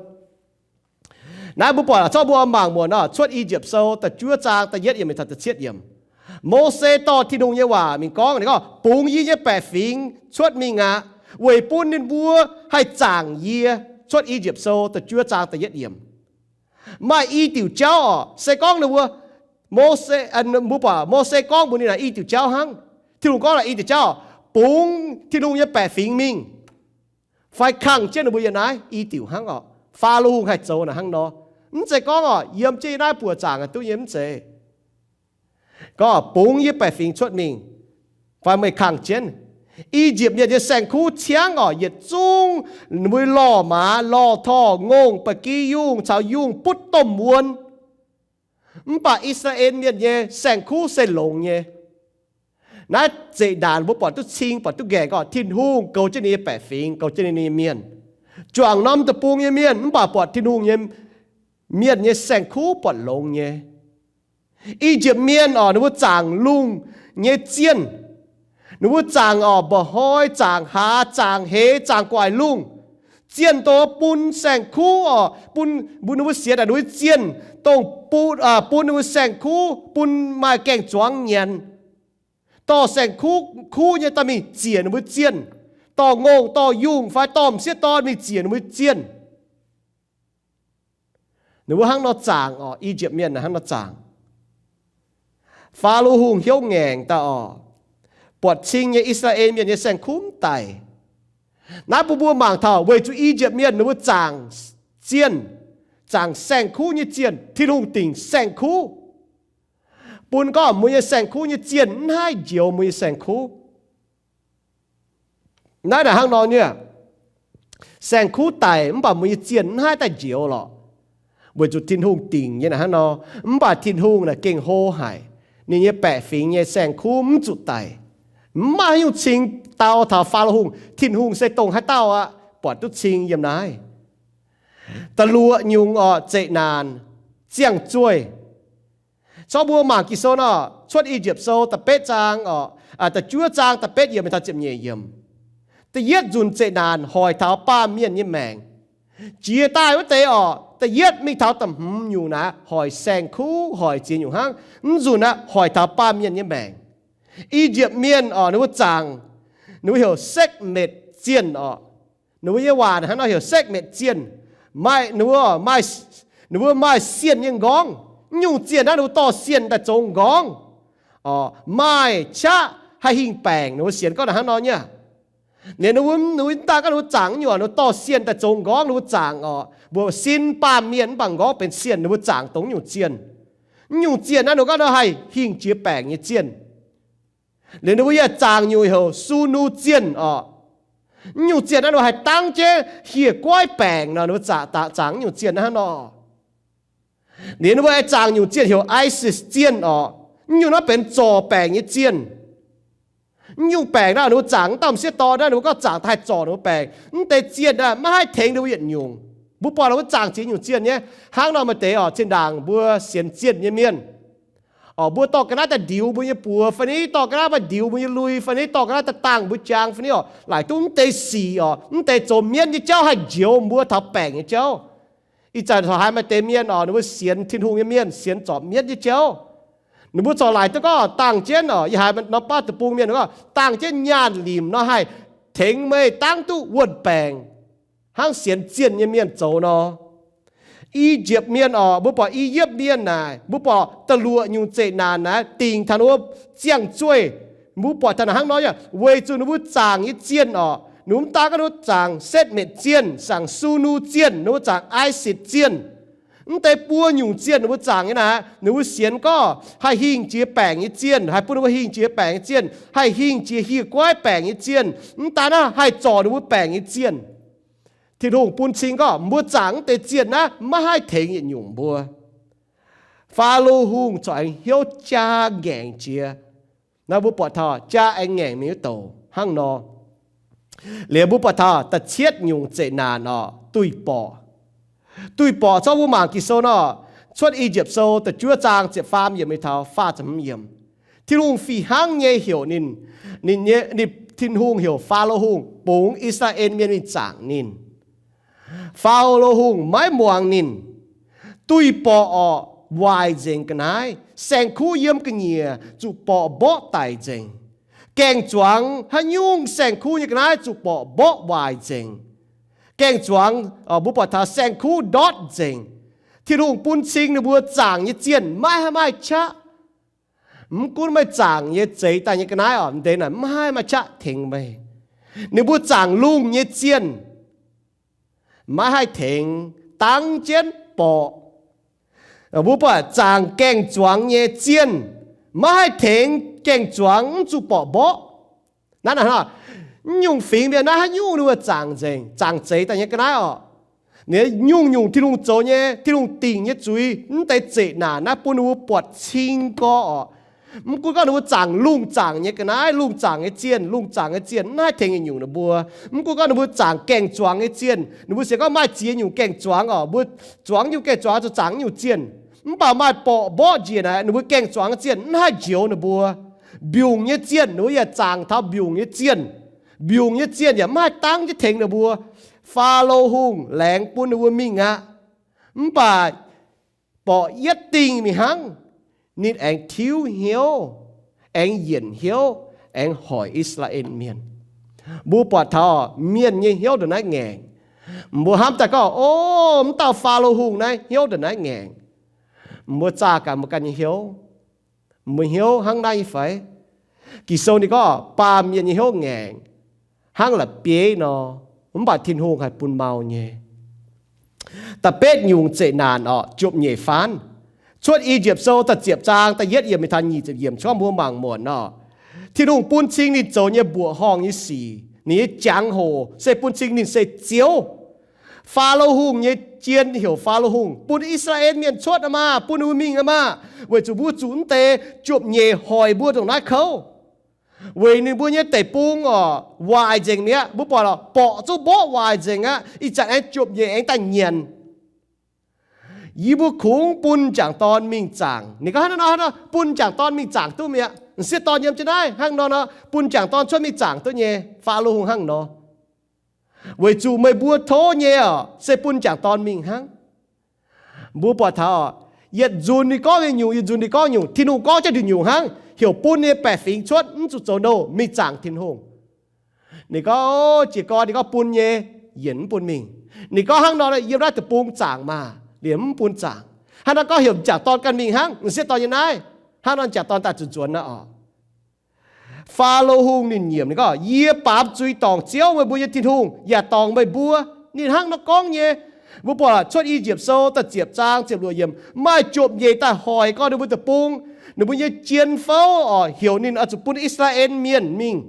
Naaiv mbuo buatc, zorqv mbuo mangc muonc nor, Cuotv I^yipv Sou da'juov zaang da'yietv yiemc mingh taux da'cietv yiemc. Mose dorh Tin-Hungh nyei waac mingh gorngv, ninh gorngv, Bungx yie nyei baeqc fingx cuotv mingh aqv, weic bun ninh mbuo haih zaangc yie. Cuotv I^yipv Sou da'juov zaang da'yietv yiemc. Maaih i diuc jauv oc, se gorngv ninh mbuo, Mose, mbuo buatc Mose gorngv mbuox ninh naaic i diuc jauv hnangv. Tin-Hungh gorngv naaic i diuc jauv, bungx Tin-Hungh nyei baeqc fingx mingh, fai kangh jienv ninh mbuo yiem naaiv i diuc hnangv oc. Faalo Hungh haih zoux naaic hnangv nor. Mv zeiz gorngv oc, yiem jienv yiem naaiv buoqc zaangc duqv nyei, mv zeiz. Gorngv bungx yie baeqc fingx cuotv mingh, fai meih kangh jienv. I^yipv Mienh nyei saeng-kuv ciangv oc, yietc zungv ninh mbuo lorh maaz, lorh torh, ngongh, ba'gi yungh caux yungh butv domh wuon. Mv baac I^saa^laa^en Mienh nyei saeng-kuv se longx nyei. Naaiv zeqc naanc mbuo buatc duqv cing, buatc duqv nqaengc gorngv Tin-Hungh goux jienv ninh nyei baeqc fingx, goux jienv ninh nyei mienh. Juangc norm deic-bung nyei mienh mv baac buatc Tin-Hungh nyei mienh nyei saeng-kuv buatc longx nyei. I^yipv Mienh oc, ninh mbuo zaangc lungh nyei zienh. Ninh mbuo zaangc oc, mba'hnoi, zaangc haaz, zaangc heix, zaangc gu'nguaaic lungh. Zienh dongh bun saeng-kuv oc, bun, bun ninh mbuo sienx naaic ninh mbuo zienh, dongh bun, bun ninh mbuo saeng-kuv, bun maaih gaeng zuangx nyanc. Dorh saeng-kuv, kuv nyei daaih mingh ziec ninh mbuo zienh. Dorh ngongh, dorh yungh fai dorh m'sieqv dorn mingh ziec ninh mbuo zienh. Ninh mbuo hnangv nor zaangc oc, I^yipv Mienh hnangv nor zaangc. Faalo Hungh hnyouv ngaengc daaih oc, buatc cing nyei I^saa^laa^en Mienh nyei saeng-kuv mv daic. Naaiv bun mbuo mangc taux weic zuqc I^yipv Mienh ninh mbuo zaangc zienh, zaangc saeng-kuv nyei zienh, Tin-Hungh dingc saeng-kuv, bun gorngv mbuo nyei saeng-kuv nyei zienh mv haih njoux mbuo nyei saeng-kuv. Naaiv naaic hnangv nor nyei, saeng-kuv daic mv baac mbuo nyei zienh mv haih daaih njoux lorqc, weic zuqc Tin-Hungh dingc nyei naaic hnangv nor. Mv baac Tin-Hungh naaic gengh hlo haic, ninh nyei baeqc fingx nyei saeng-kuv mv zuqc daic. Mv maaih haaix nyungc cing dau taux Faalo Hungh, Tin-Hungh se dongh haaix dauh aqv, buatc duqv cing yiem naaiv. Da'luoqc nyungc oc, zeqc naanc, ziangh zueih. Zorqv mbuo mangc Ging-Sou nor, Cuotv I^yipv Sou da'betv zaang oc, da'juov zaang da'betv yiemc mingh taux ziepc nyeic yiemc. Da'yietv nzunc zeqc naanc hoic taux baamh mienh nyei maengc. Jiex daaih wuov deix oc, da'yietv mingh taux da'hmz nyungc naaic hoic saeng-kuv, hoic ziex nyungc hnangv. Mv nzunc aqv, hoic taux baamh mienh nyei maengc. I^yipv Mienh oc, ninh mbuo zaangc, ninh mbuo heuc Sekv^metv Zienh oc. Ninh mbuo nyei waac hnangv nor heuc Sekv^metv Zienh. Maaih, ninh mbuo maaih, ninh mbuo maaih sienh nyei nqorngv. Mv nyungc zienh naaiv ninh mbuo dorh sienh daaih zoux nqorngv. Maaih qaqv haih hingh baengc, ninh mbuo sienx gorngv naaic hnangv nor nyei. Liuz ninh mbuo, ninh mbuo daaih gorngv ninh mbuo zaangc nyungc, ninh mbuo dorh sienh daaih zoux nqorngv, ninh mbuo zaangc oc, mbuox sin baamh mienh mv baac nqorngv benx sienh, ninh mbuo zaangc dongh nyungc zienh. Mv nyungc zienh naaiv ninh mbuo gorngv nor haih hingh jiex baengc nyei zienh. Liuz ninh mbuo yaac zaangc nyungc heuc Sunu Zienh oc. Mv nyungc zienh naaiv ninh mbuo haih dangv jienv hieh guaiv baengc nor, ninh mbuo zaangc, zaangc nyungc zienh naaiv hnangv nor. Liuz ninh mbuo aengx zaangc nyungc zienh heuc Isis Zienh oc. Mv nyungc naaiv benx zorc baengc nyei zienh. Mv nyungc baengc naaiv ninh mbuo zaangc, mv dauh m'sieqv dorn naaiv ninh mbuo gorngv zaangc daaih haih zorc ninh mbuo baengc. Mv deix zienh naaiv maiv haih tengx ninh mbuo yietc nyungc. Mbuo buatc ninh mbuo zaangc ziex nyungc zienh nyei. Hnangv nor maaih deix oc, zinh ndaangc mbuo sienx zienh nyei mienh oc, mbuo dorh ga'naaiv daaih ndiux mbuo nyei buoz fai ni, dorh ga'naaiv daaih ndiux mbuo nyei lui fai ni, dorh ga'naaiv daaih dangh mbuo jaang fai ni oc, laaic duqv mv deix sic oc, mv deix zoux mienv nyei jauv haih njoux mbuo taux baengc nyei jauv. Ih zanc corc haiz maaih deix mienh oc, ninh mbuo sienx Tin-Hungh nyei mienh sienx zorc mienv nyei jauv. Ninh mbuo corc laaic duqv gorngv dangh jienv oc, yie haiz norm baav deic-bung mienh gorngv dangh jienv nyaanh limc nor haih tengx meih dangv duqv wuonh baengc, hnangv sienx zienh nyei mienh zoux nor. I^yipv Mienh oc, mbuo buatc I^yipv Mienh naaic, mbuo buatc da'luoqc nyungc zeqc naanc naaiv dingc taux ninh mbuo ziangh zueih. Mbuo buatc taux naaic hnangv nor, weic zuqc ninh mbuo zaangc nyei zienh oc, ninh mbuo mv daan gorngv ninh mbuo zaangc Setv^metv Zienh, zaangc Sunu Zienh, ninh mbuo zaangc Isis Zienh. Mv deix buo nyungc zienh ninh mbuo zaangc nyei naaic, ninh mbuo sienx gorngv haih hingh jiex baengc nyei zienh, haih bun ninh mbuo hingh jiex baengc nyei zienh, haih hingh jiex hieh guaiv baengc nyei zienh. Mv daan naaiv haih zorc ninh mbuo baengc nyei zienh. Tin-Hungh bun cing gorngv mbuo zaangc mv deix zienh naaiv maiv haih tengx yietc nyungc mbuo. Faalo Hungh corc aengx hnyouv jaa ngaengc jiex. Naaiv mbuo buatc taux jaa aengx ngaengc mingh wuov douc hnangv nor. Liuz mbuo buatc taux da'cietv nyungc zeqc naanc oc, duih borqc. Duih borqc zorqv mbuo mangc Ging-Sou nor, Cuotv I^yipv Sou da'juov zaang ziepc faam yiemc mingh taux faah ziepc hmz yiemc. Tin-Hungh fih hnangv nyei heuc ninh, ninh nyei, ninh, Tin-Hungh heuc Faalo Hungh bungx I^saa^laa^en Mienh mingh zaangc ninh. Faalo Hungh maiv muangx ninh. duih borqc orqc, waaic nzengc ga'naaiv. Saeng-kuv yiem ga'nyiec zuqc borqc mborqv daic nzengc. Gaeng-zuangx haaix nyungc saeng-kuv nyei ga'naaiv zuqc borqc mborqv waaic nzengc. Gaeng-zuangx, mbuo buatc taux saeng-kuv ndortv nzengc. Tin-Hungh bun cing ninh mbuo zaangc nyei zienh maiv haih maaih qaqv. Mv gunv meih zaangc nyei zeix daaih nyei ga'naaiv orqc, deix naaic maiv haih maaih qaqv tengx meih. Ninh mbuo zaangc lungh nyei zienh maiv haih tengx, dangv jienv borqc. Mbuo buatc zaangc gaeng-zuangx nyei zienh maiv haih tengx, gaeng-zuangx mv zuqc borqc mborqv. Naaiv, naaiv nyungc fingx mienh naaiv haaix nyungc ninh mbuo zaangc nzengc, zaangc zeix daaih nyei ga'naaiv orqc. Ninh nyungc-nyungc Tin-Hungh zoux nyei, Tin-Hungh dingc nyei zuiz, mv deix zeqc naanc naaiv bun ninh mbuo buatc cing gorx orqc. Mv gunv gorngv ninh mbuo zaangc lungh zaangc nyei ga'naaiv, lungh zaangc nyei zienh, lungh zaangc nyei zienh mv haih tengx yietc nyungc ninh mbuo. Mv gunv gorngv ninh mbuo zaangc gaeng-zuangx nyei zienh, ninh mbuo sienx gorngv maaih ziex nyungc gaeng-zuangx orqc, mbuo zuangx nyungc gaeng-zuangx zuqc zaangc nyungc zienh. Mv baac maaih borqc mborqv njiec naaic, ninh mbuo gaeng-zuangx nyei zienh mv haih njoux ninh mbuo. Mbiungc nyei zienh ninh mbuo yaac zaangc taux mbiungc nyei zienh. Mbiungc nyei zienh yaac mv haih dangv jienv tengx ninh mbuo. Faalo Hungh laengz bun ninh mbuo mingh aqv. Mv baac borqc yietv dingh mingh hnangv, ninh aengx tiuv hnyouv, aengx yienc hnyouv, aengx hoic I^saa^laa^en Mienh. Mbuo buatc taux mienh nyei hnyouv ndongc naaiv ngaengc. Mbuo hnamv daaih gorngv, o, mv dauh Faalo Hungh naaiv hnyouv ndongc naaiv ngaengc. Mbuo zaah gaax mbuo ganh nyei hnyouv. Mbuo hnyouv hnangv naaiv nyei fai? Ging-Sou ninh gorngv baamh mienh nyei hnyouv ngaengc hnangv la'bieiv nor, mv baac Tin-Hungh haih bun mau nyei. Da'betv nyungc zeqc naanc orqc, jopv-nyeic faanv. Cuotv I^yipv Sou da'ziepc zaang da'yietv yiemc mingh taux nyic ziepc yiemc, gorngv mbuo mangc muonc orqc, Tin-Hungh bun cing ninh zoux nyei mbuoqc horngh nyei sic, ninh nyei jangx-hoc se bun cing ninh se Ziouv. Faalo Hungh nyei jien heuc Faalo Hungh, bun I^saa^laa^en Mienh cuotv aqv maah, bun ninh mbuo mingh aqv maah, weic zuqc mbuo zuqc mv deix jopv-nyeic hoic mbuo ndongc naaiv kouv. Weic ninh mbuo nyei deic-bung orqc, waaic nzengc mi'aqv. Mbuo buatc orqc, borqc zungv mborqv waaic nzengc aqv. Ih zanc aengx jopv-nyeic aengx daaih nyanc. Yie mbuo kungx bun m'jangc dorn mingh zaangc. Ninh gorngv hnangv nor, hnangv nor, bun m'jangc dorn mingh zaangc duqv mi'aqv. M'sieqv dorn yiem jienv naaiv hnangv nor nor, bun m'jangc dorn cuotv mingh zaangc duqv nyei. Faalo Hungh hnangv nor. Weic zuqc meih mbuo tov nyei orqc, se bun m'jangc dorn mingh hnangv. Mbuo buatc taux orqc, yietc nzunc ninh gorngv nyungc, yietc nzunc ninh gorngv nyungc. Tin-Hungh gorngv jienv nduqc nyungc hnangv, heuc bun nyei baeqc fingx cuotv, mv zuqc zoux nouh, mingh zaangc Tin-Hungh. Ninh gorngv, o, jiez gorn ninh gorngv bun nyei, yienc mv bun mingh. Ninh gorngv hnangv nor, yiem naaiv deic-bung zaangc maah, liemh mv bun zaangc. Hnangv nor gorngv heuc m'jangc dorn ganh mingh hnangv, m'sieqv dorn nyei naaiv. Hnangv nor m'jangc dorn daaih zuqc nzuonx naaiv orqc. Faalo Hungh ninh nyiemc, ninh gorngv, yie baamz zuiz dorngc Ziouv, meih mbuo nyei Tin-Hungh, yaac dorngc meih mbuo. Ninh hnangv nor gorngv nyei. Mbuo buatc cuotv I^yipv Sou da'ziepc zaang ziepc luoqc yiemc, maaih jopv-nyeic daaih hoic gorn ninh mbuo deic-bung, ninh mbuo nyei jien fouv orqc, heuc ninh oix zuqc bun I^saa^laa^en Mienh mingh.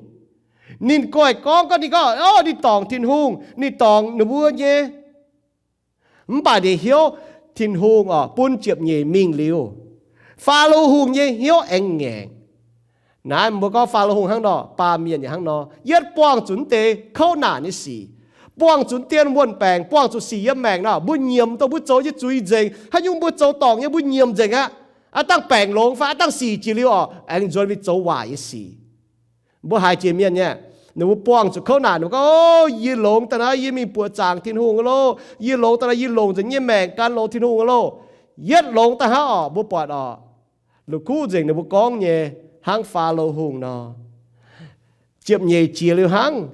Ninh goiv gorngv, gorngv ninh gorngv, o, ninh dorngc Tin-Hungh, ninh dorngc ninh mbuo nyei. Mv baac ninh hiuv Tin-Hungh orqc, bun jopv-nyeic mingh liuz, Faalo Hungh nyei hnyouv aengx ngaengc. Naaiv mbuo gorngv Faalo Hungh hnangv nor, baamh mienh yaac hnangv nor, yietv buangh zuqc mv deix kouv naanc nyei sic, buangh zuqc dien wuonh baengc, buangh zuqc sic yiem maengc nor, mbuo nyiemc dongh mbuo zoux nyei zuiz nzengc. Haaix nyungc mbuo zoux dorngc nyei mbuo nyiemc nzengc aqv. Aav dangh baengc longx fai aav dangh sic jiex liuz orqc, aengx nzuonx mingh zoux waaic nyei sic. Mbuo haiz jiex mienh nyei, ninh mbuo buangh zuqc kouv naanc, ninh mbuo gorngv, o, yie longx daaih naaiv yie mingh buoqc zaangc Tin-Hungh loh, yie longx daaih naaiv yie longc nzengc nyei maengc gan longx Tin-Hungh loh. Yietv longx daaih hnangv orqc, mbuo buatc orqc, la'kuqv nzengc ninh mbuo gorngv nyei, hnangv Faalo Hungh nor. Ziepc nyeic jiex liuz hnangv,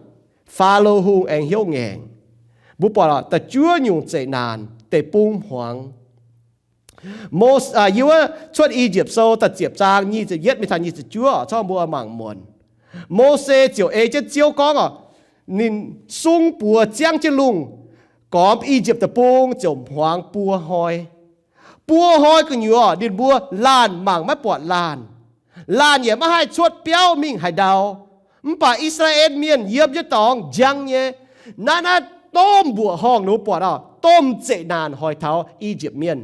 Faalo Hungh aengx hnyouv ngaengc. Mbuo buatc orqc, da'juov nyungc zeqc naanc, deic-bung hmuangx. Mo, yie wuov cuotv I^yipv Sou da'ziepc zaang nyic ziepc yietv mingh taux nyic ziepc juov, corc mbuo mangc muonc. Mose ziouc ei jienv Ziouv gorngv orqc, ninh sung buoz ziangv jienv lungh, gormx I^yipv Deic-Bung ziouc hmuangx buo hnoi. Buo hnoi gu'nyuoz ninh mbuo laanh mangc maiv buatc laanh. Laanh yaac maiv haih cuotv biauv mingh haaix ndau. Mv baac I^saa^laa^en Mienh yiem nyei dorngx njang nyei. Naaiv, naaiv domh mbuoqc horngh ninh mbuo buatc orqc, domh zeqc naanc hoic taux I^yipv Mienh.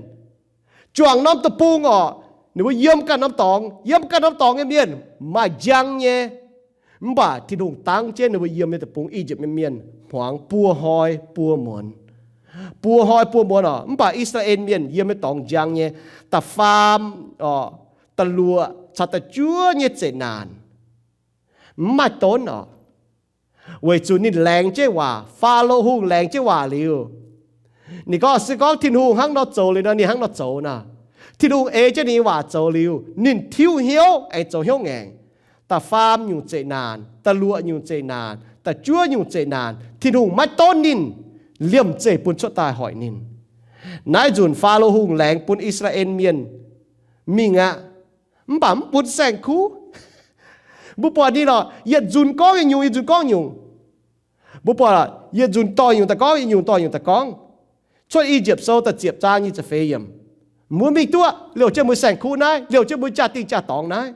Juangc norm deic-bung orqc, ninh mbuo yiem ganh norm dorngx, yiem ganh norm dorngx nyei mienh maaih njang nyei. Mv baac Tin-Hungh dangv jienv ninh mbuo yiem nyei deic-bung, I^yipv nyei mienh hmuangx buo hnoi buo muonz. Buo hnoi buo muonz orqc, mv baac I^saa^laa^en Mienh yiem nyei dorngx njang nyei. Da'faam orqc, da'luoqc caux da'juov nyei zeqc naanc mv maaih donv orqc, weic zuqc ninh laengz jienv waac, Faalo Hungh laengz jienv waac liuz, Ninh gorngv se gorngv Tin-Hungh hnangv nor zoux liuz nor, ninh hnangv nor zoux nor. Tin-Hungh ei jienv ninh nyei waac zoux liuz, ninh tiuv hnyouv aengx zoux hnyouv ngaengc. Da'faam nyungc zeqc naanc, da'luoqc nyungc zeqc naanc, da'juov nyungc zeqc naanc, Tin-Hungh maiv donv ninh, liemh zeih bun cuotv daaih hoic ninh. Naaiv nzunc Faalo Hungh laengz bun I^saa^laa^en Mienh mingh aqv, mv baac mv bun saeng-kuv. Mbuo buatc ninh lorqc, yietc nzunc gorngv yietc nyungc, yietc nzunc gorngv nyungc. Mbuo buatc yietc nzunc dorh nyungc daaih gorngv, yietc nyungc dorh nyungc daaih gorngv. Cuotv I^yipv Sou da'ziepc zaang nyic ziepc feix yiemc, mbuo mingh duqv liouh jienv mbuo saeng-kuv naaiv, liouh jienv mbuo jaa-dingh jaa-dorngx naaiv.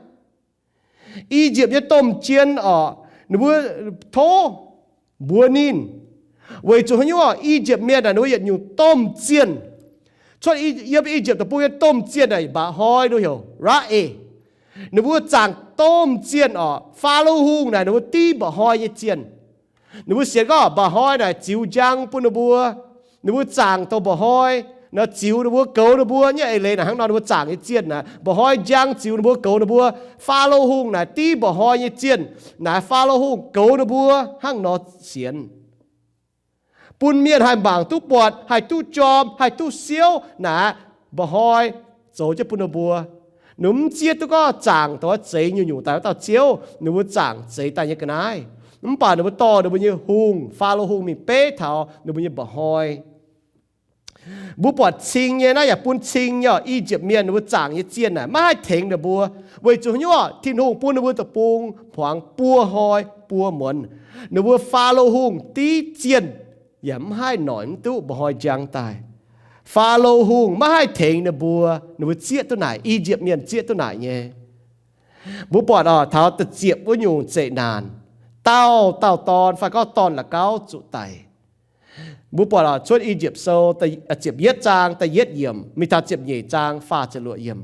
I^yipv nyei domh jien orqc, ninh mbuo tov mbuox ninh, weic zuqc haaix nyungc orqc, I^yipv Mienh naaic ninh mbuo yietc nyungc domh zienh. Cuotv yiem I^yipv Deic-Bung nyei domh zienh naaic mba'hnoi nor heuc Ra^e. Ninh mbuo zaangc domh zienh orqc, Faalo Hungh naaic ninh mbuo div mba'hnoi nyei zienh. Ninh mbuo sienx gorngv mba'hnoi naaic ziux njang bun ninh mbuo. Ninh mbuo zaangc douc mba'hnoi nor ziux ninh mbuo, goux ninh mbuo nyei. Eix leiz naaic hnangv nor ninh mbuo zaangc nyei zienh naaic, mba'hnoi njang ziux ninh mbuo, goux ninh mbuo. Faalo Hungh naaic div mba'hnoi nyei zienh. Naaic Faalo Hungh goux ninh mbuo hnangv nor sienx, bun mienh haih mangc duqv buatc, haih duqv jorm, haih duqv siouv. Naaic mba'hnoi zoux jienv bun ninh mbuo. Ninh mbuo mv zieqv duqv gorngv zaangc douc zeix nyungc-nyungc daaih wuov dauh Ziouv. Ninh mbuo zaangc zeix daaih nyei ga'naaiv. Mv baac ninh mbuo dorh ninh mbuo nyei hungh, Faalo Hungh, mingh beiv taux ninh mbuo nyei mba'hnoi. Mbuo buatc cing nyei naaiv yaac bun cing nyei orqc, I^yipv Mienh ninh mbuo zaangc nyei zienh naaic maiv haih tengx ninh mbuo. Weic zuqc haaix nyungc orqc, Tin-Hungh bun ninh mbuo deic-bung hmuangx buo hnoi buo muonz. Ninh mbuo Faalo Hungh div zienh yaac mv haih noic mv duqv mba'hnoi njang daaih. Faalo Hungh maiv haih tengx ninh mbuo. Ninh mbuo zieqv duqv naaic, I^yipv Mienh zieqv duqv naaic nyei. Mbuo buatc orqc, taux da'ziepc wuov nyungc zeqc naanc, dauh dauh dorn fai gorngv dorn la'gauv zuqc daic. Mbuo buatc orqc, Cuotv I^yipv Sou ziepc yietv zaang da'yietv yiemc mingh taux ziepc nyeic zaang faah ziepc luoqc yiemc.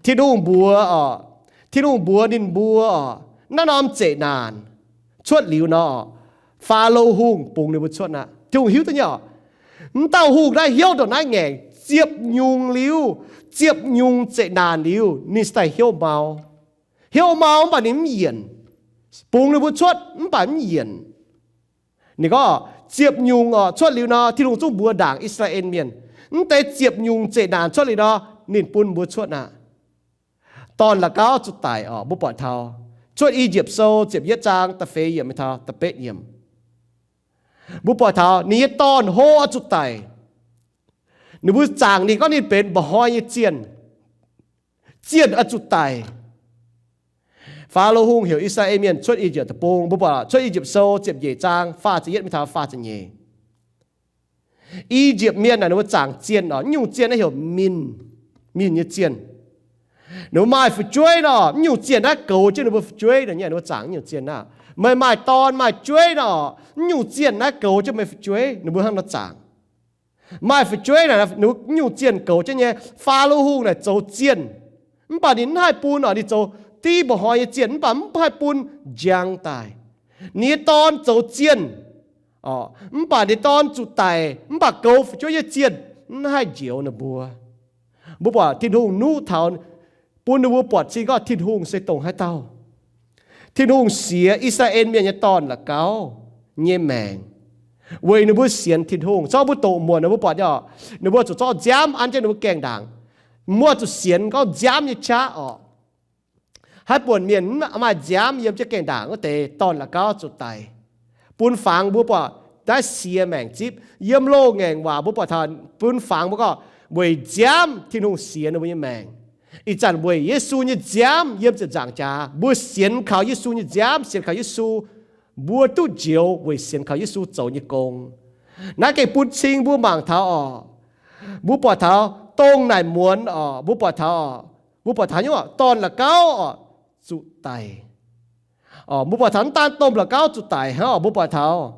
Tin-Hungh mbuox orqc, Tin-Hungh mbuox ninh mbuo orqc, naaiv norm zeqc naanc cuotv liuz nor, Faalo Hungh bungx ninh mbuo cuotv aqv. Tin-Hungh hiuv duqv nyei orqc, m'dauh hungh naaiv hnyouv ndongc naaiv ngaengc, ziepc nyungc liuz, ziepc nyungc zeqc naanc liuz, ninh se daaih hnyouv mau. Hnyouv mau mv baac ninh mv yienc. Bungx ninh mbuo cuotv mv baac mv yienc. Ninh gorngv ziepc nyungc orqc, cuotv liuz nor, Tin-Hungh zungv mbuox ndaangc I^saa^laa^en Mienh, mv deix ziepc nyungc zeqc naanc cuotv liuz nor, ninh bun mbuo cuotv aqv. Dorn la'gauv zuqc daic orqc, mbuo buatc taux Cuotv I^yipv Sou ziepc yietv zaang da'feix yiemc mingh taux da'betv yiemc. Mbuo buatc taux ninh nyei dorn-hlo oix zuqc daic. Ninh mbuo zaangc ninh gorngv ninh benx mba'hnoi nyei zienh. Zienh oix zuqc daic. Faalo Hungh heuc I^saa^laa^en Mienh cuotv I^yipv Deic-Bung. Mbuo buatc Cuotv I^yipv Sou ziepc nyeic zaang faah ziepc yietv mingh taux faah ziepc nyeic. I^yipv Mienh naaic ninh mbuo zaangc zienh orqc, mv nyungc zienh naaiv heuc Min, Min nyei zienh. Ninh mbuo maaih fu'jueiv nor, mv nyungc zienh naaiv goux jienv ninh mbuo fu'jueiv nor, ninh mbuo zaangc mv nyungc zienh naaiv. Meih maaih dorn maaih jueiv nor, mv nyungc zienh naaiv goux jienv meih fu'jueiv. Ninh mbuo hnangv nor zaangc. Maaih fu'jueiv naaic, mv nyungc zienh goux jienv nyei. Faalo Hungh naaic zoux zienh, mv baac ninh mv haih bun orqc, ninh zoux div mba'hnoi nyei zienh mv baac mv haih bun njang daaih. Ninh nyei dorn zoux zienh, mv baac ninh dorn zuqc daic, mv baac goux fu'jueiv nyei zienh mv haih njoux ninh mbuo. Mbuo buatc Tin-Hungh nuqv taux, bun ninh mbuo buatc cing gorngv Tin-Hungh se dongh haaix dauh. Tin-Hungh siex I^saa^laa^en Mienh nyei dorn la'gauv nyei maengc weic ninh mbuo sienx Tin-Hungh. Zorqv mbuo doqc muonc ninh mbuo buatc nyei orqc, ninh mbuo zuqc zorqv nziaamv an jienv ninh mbuo gaengh ndaangc. Mbuo zuqc sienx gorngv nziaamv nyei qaqv orqc. Haaix buonc mienh mv maaih nziaamv yiem jienv gaengh ndaangc wuov deix, dorn la'gauv zuqc daic. Bun fangx mbuo buatc naaiv siex maengc zipv. Yiem loz ngaengc waac mbuo buatc taux bun fangx mbuo gorngv weic nziaamv Tin-Hungh siex ninh mbuo nyei maengc. Ih zanc weic Yesu nyei nziaamv yiem ziepc nzaangc jaax, mbuo sienx kaux Yesu nyei nziaamv, sienx kaux Yesu, mbuo duqv njoux weic sienx kaux Yesu zoux nyei gong. Naaiv gengh bun cing mbuo mangc taux orqc, mbuo buatc taux dongh naaic muonz orqc, mbuo buatc taux, mbuo buatc taux nyungc dorn la'gauv orqc, zuqc daic. Mbuo buatc taux mv daan domh la'gauv zuqc daic hnangv orqc, mbuo buatc taux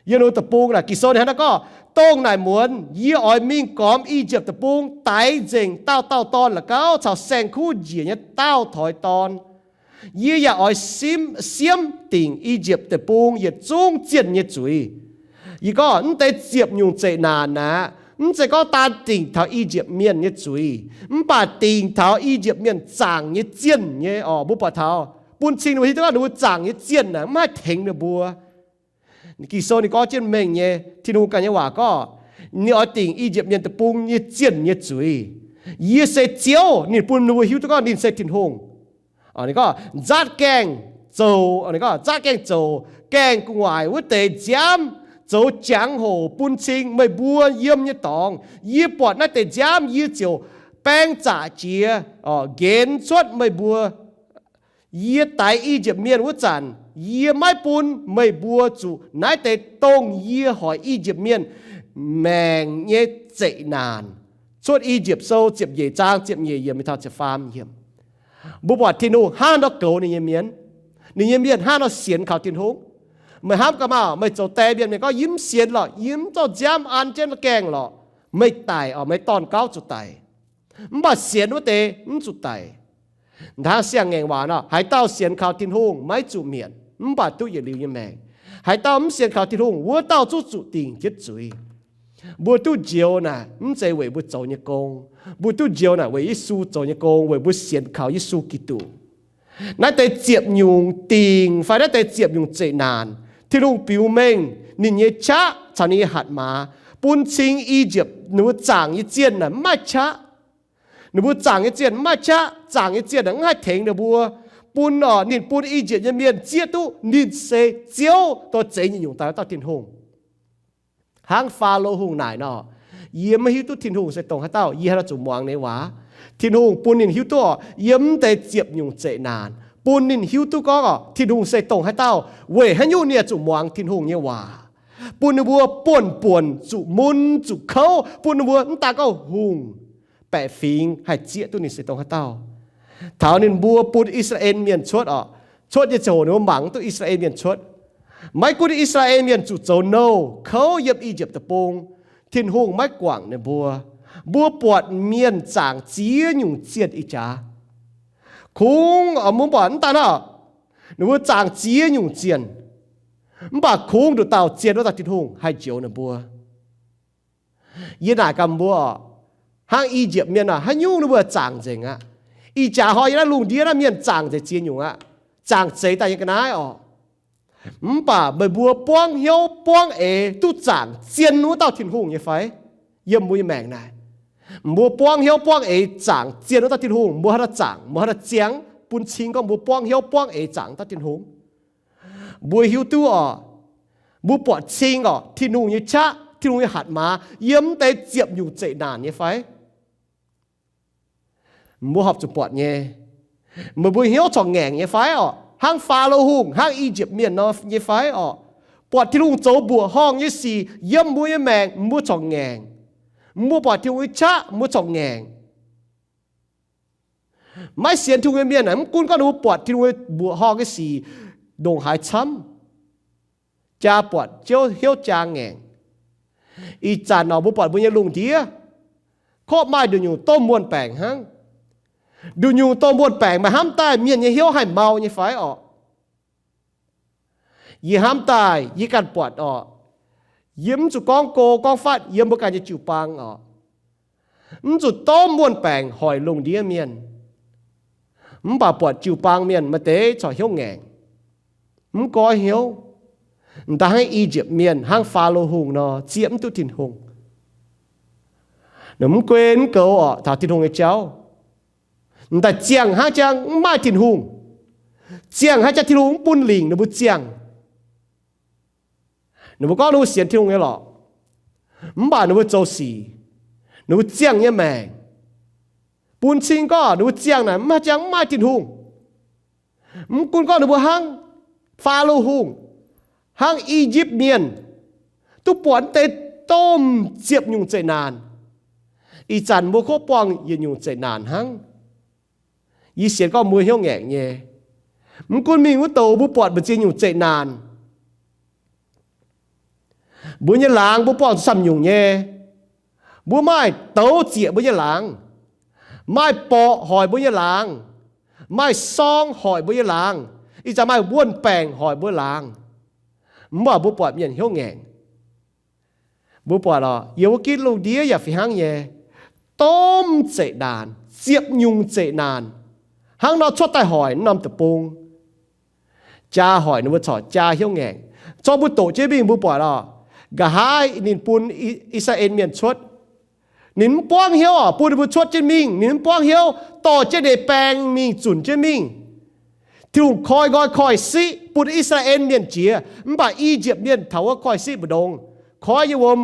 yiem Deic-Bung naaic Ging-Sou ninh hnangv naaiv gorngv, dongh naaic muonz yie oix mingh gormx I^yipv Deic-Bung, daix nzengc dauh dauh dorn la'gauv caux saeng-kuv njiec nyei dauh toix dorn. Yie yaac oix siemv, siemv dingc I^yipv Deic-Bung yietc zungv zienh nyei zuiz. Yie gorngv mv deix ziepc nyungc zeqc naanc aqv, mv zeiz gorngv daan dingc taux I^yipv Mienh nyei zuiz, mv baac dingc taux I^yipv Mienh zaangc nyei zienh nyei orqc. Mbuo buatc taux bun cing ninh mbuo hiuv duqv gorngv ninh mbuo zaangc nyei zienh aeqv, mv haih tengx ninh mbuo. Ging-Sou ninh gorngv jienv mengh nyei, Tin-Hungh ganh nyei waac gorngv, Ninh oix dingc I^yipv Mienh deic-bung nyei zienh nyei zuiz. Yie se Ziouv. Ninh bun ninh mbuo hiuv duqv gorngv ninh se Tin-Hungh. Ninh gorngv, nzaatv gaengh zoux, ninh gorngv, nzaatv gaengh zoux gaengh gu'nguaaic wuov deix nziaamv, zoux jangx-hoc bun cing meih mbuo yiem nyei dorngx. Yie buatc naaiv deix nziaamv, yie ziouc baeng zaqc jiex, nqenx cuotv meih mbuo. Yie daix I^yipv Mienh wuov zanc, yie maiv bun meih mbuo zuqc naaiv deix dongh yie hoic I^yipv Mienh maengc nyei zeqc naanc. Cuotv I^yipv Sou ziepc nyeic zaang ziepc nyeic yiemc mingh taux ziepc faam yiemc. Mbuo buatc Tin-Hungh hnangv nor goux ninh nyei mienh. Ninh nyei mienh hnangv nor sienx kaux Tin-Hungh. Meih hnamv gaax maah, meih zoux die mienh, meih gorngv, yie mv sienx lorqc, yie mv zorqv nziaamv an jienv gaengh lorqc. Meih daic oc, meih dorn-gauv zuqc daic. Mv baac sienx wuov deix mv zuqc daic. Hnangv siang-ngaengc waac nor, haaix dauh sienx kaux Tin-Hungh maiv zuqc mietc, mv baac duqv yietc liuz nyei maengc. Haaix dauh mv sienx kaux Tin-Hungh, wuov dauh zungv zuqc dingc jienv zuiz. Mbuo duqv njoux naaic mv zeiz weic mbuo zoux nyei gong. Mbuo duqv njoux naaic weic Yesu zoux nyei gong, weic mbuo sienx kaux Yesu Giduc. Naaiv deix ziepc nyungc dingc fai naaiv deix ziepc nyungc zeqc naanc, Tin-Hungh biux mengh ninh nyei qaqv caux ninh nyei hatc maaz bun cing I^yipv, ninh mbuo zaangc nyei zienh naaic mv maaih qaqv. Ninh mbuo zaangc nyei zienh mv maaih qaqv, zaangc nyei zienh naaic mv haih tengx ninh mbuo, bun, orqc, ninh bun I^yipv nyei mienh zieqv duqv ninh se Ziouv, dongh zeix nyungc-nyungc daaih wuov dauh Tin-Hungh. Hnangv Faalo Hungh naaic nor, yie maiv hiuv duqv Tin-Hungh se dongh haaix dauh, yie haaix nor zuqc muangx ninh nyei waac? Tin-Hungh bun ninh hiuv duqv, orqc, yiem naaiv deix ziepc nyungc zeqc naanc, bun ninh hiuv duqv gorngv, orqc, Tin-Hungh se dongh haaix dauh, weic haaix nyungc ninh yaac zuqc muangx Tin-Hungh nyei waac. Bun ninh mbuo buonv-buonc zuqc mun zuqc kouv, bun ninh mbuo mv daan gorngv hungh baeqc fingx haih zieqv duqv ninh se dongh haaix dauh. Taux ninh mbuo bun I^saa^laa^en Mienh cuotv, orqc, cuotv nyei ziangh hoc ninh mbuo mangc duqv I^saa^laa^en Mienh cuotv. Maiv gunv I^saa^laa^en Mienh zuqc zoux nouh kouv yiem I^yipv Deic-Bung, Tin-Hungh maiv guangc ninh mbuo. Mbuo buatc mienh zaangc ziex nyungc zienh ih jaax. Kungx, orqc, mbuo buatc mv daan hnangv, ninh mbuo zaangc ziex nyungc zienh, mv baac kungx nduqc dauh zienh wuov dauh Tin-Hungh haih njoux ninh mbuo. Yie naaic gaax mbuo, orqc, hnangv I^yipv Mienh aah, haaix nyungc ninh mbuo zaangc nzengc aqv. Ih jaax hnoi yiem naaiv lungh ndiev naaiv mienh zaangc nzengc ziex nyungc aqv. Zaangc zeix daaih nyei ga'naaiv orqc. Mv baac meih mbuo buangv hnyouv buangv eix duqv zaangc zienh wuov dauh Tin-Hungh nyei fai? Yiem mbuo nyei maengc naaic, mbuo buangv hnyouv buangv eix zaangc zienh wuov dauh Tin-Hungh, mbuo haaix nor zaangc, mbuo haaix nor ziangh bun cing gorngv mbuo buangv hnyouv buangv eix zaangc dauh Tin-Hungh? Mbuo hiuv duqv orqc, mbuo buatc cing orqc, Tin-Hungh nyei qaqv, Tin-Hungh nyei hatc maaz yiem deix ziepc nyungc zeqc naanc nyei fai? Mbuo horpc zuqc buatc nyei. Meih mbuo hnyouv corc ngaengc nyei fai orqc? Hnangv Faalo Hungh, hnangv I^yipv Mienh nor nyei fai orqc? Buatc Tin-Hungh zoux mbuoqc horngh nyei sic yiem mbuo nyei maengc, mbuo corc ngaengc. Mbuo buatc Tin-Hungh nyei qaqv, mbuo corc ngaengc. Maiv sienx Tin-Hungh nyei mienh aah, mv gunv gorngv ninh mbuo buatc Tin-Hungh mbuoqc horngh nyei sic ndongc haaix camv, jaa buatc Ziouv hnyouv jaa ngaengc. Ih zanc orqc, mbuo buatc mbuo nyei lungh ndiev, kov maaih nduqc nyungc domh muonh baengc hnangv. Nduqc nyungc domh muonh baengc maaih hnamv daaih mienh nyei hnyouv haih mau nyei fai orqc? Yie hnamv daaih yie ganh buatc orqc, yie mv zuqc gorngv go gorngv fatv yiem mbuo ganh nyei jiu-baang orqc, mv zuqc domh muonh baengc hoic lungh ndiev mienh. Mv baac buatc jiu-baang mienh maaih deix corc hnyouv ngaengc, mv goiv hnyouv, m'daaih hnangv I^yipv Mienh, hnangv Faalo Hungh nor, zieqv mv duqv Tin-Hungh. Ninh mv gunv mv goux orqc taux Tin-Hungh nyei jauv, m'daaih ziangh hnangv jangv mv maaih Tin-Hungh, ziangh hnangv jangv Tin-Hungh mv bun lingc ninh mbuo ziangh. Ninh mbuo gorngv ninh mbuo sienx Tin-Hungh nyei lorqc, mv baac ninh mbuo zoux sic, ninh mbuo ziangh nyei maengc, bun cing gorngv ninh mbuo ziangh naaic mv maaih jangv mv maaih Tin-Hungh. Mv gunv gorngv ninh mbuo hnangv Faalo Hungh, hnangv I^yipv Mienh, duqv buatc deix domh ziepc nyungc zeqc naanc. Ih zanc mbuo kov buangh yietc nyungc zeqc naanc hnangv. Yie sienx gorngv mbuo hnyouv ngaengc nyei. Mv gunv mingh wuov douc mbuo buatc mbu'ziex nyungc zeqc naanc, mbuo nyei laangz mbuo buangh zuqc camv nyungc nyei. Mbuo maaih douz zieqc mbuo nyei laangz, maaih borqc hoic mbuo nyei laangz, maaih sorng hoic mbuo nyei laangz, ih zanc maaih wuonh baengc hoic mbuo laangz. Mv baac mbuo buatc mienh hnyouv ngaengc. Mbuo buatc orqc, yiem wuov gitv lungh ndiev yaac fih hnangv nyei. Domh zeqc naanc, ziepc nyungc zeqc naanc, hnangv nor cuotv daaih hoic norm deic-bung. Jaa hoic ninh mbuo corc jaa hnyouv ngaengc. Zorqv mbuo doqc jienv mingh mbuo buatc orqc, Nqa'haav ninh bun I, I^saa^laa^en Mienh cuotv, ninh mv buangv hnyouv oc, bun ninh mbuo cuotv jienv mingh, ninh mv buangv hnyouv, dorh jienv ninh baeng mingh zunc jienv mingh. Tin-Hungh koi nqoi koiv-siqv bun I^saa^laa^en Mienh jiex, mv baac I^yipv Mienh taux wuov koiv-siqv mbu'ndongx, koiv nyei wuom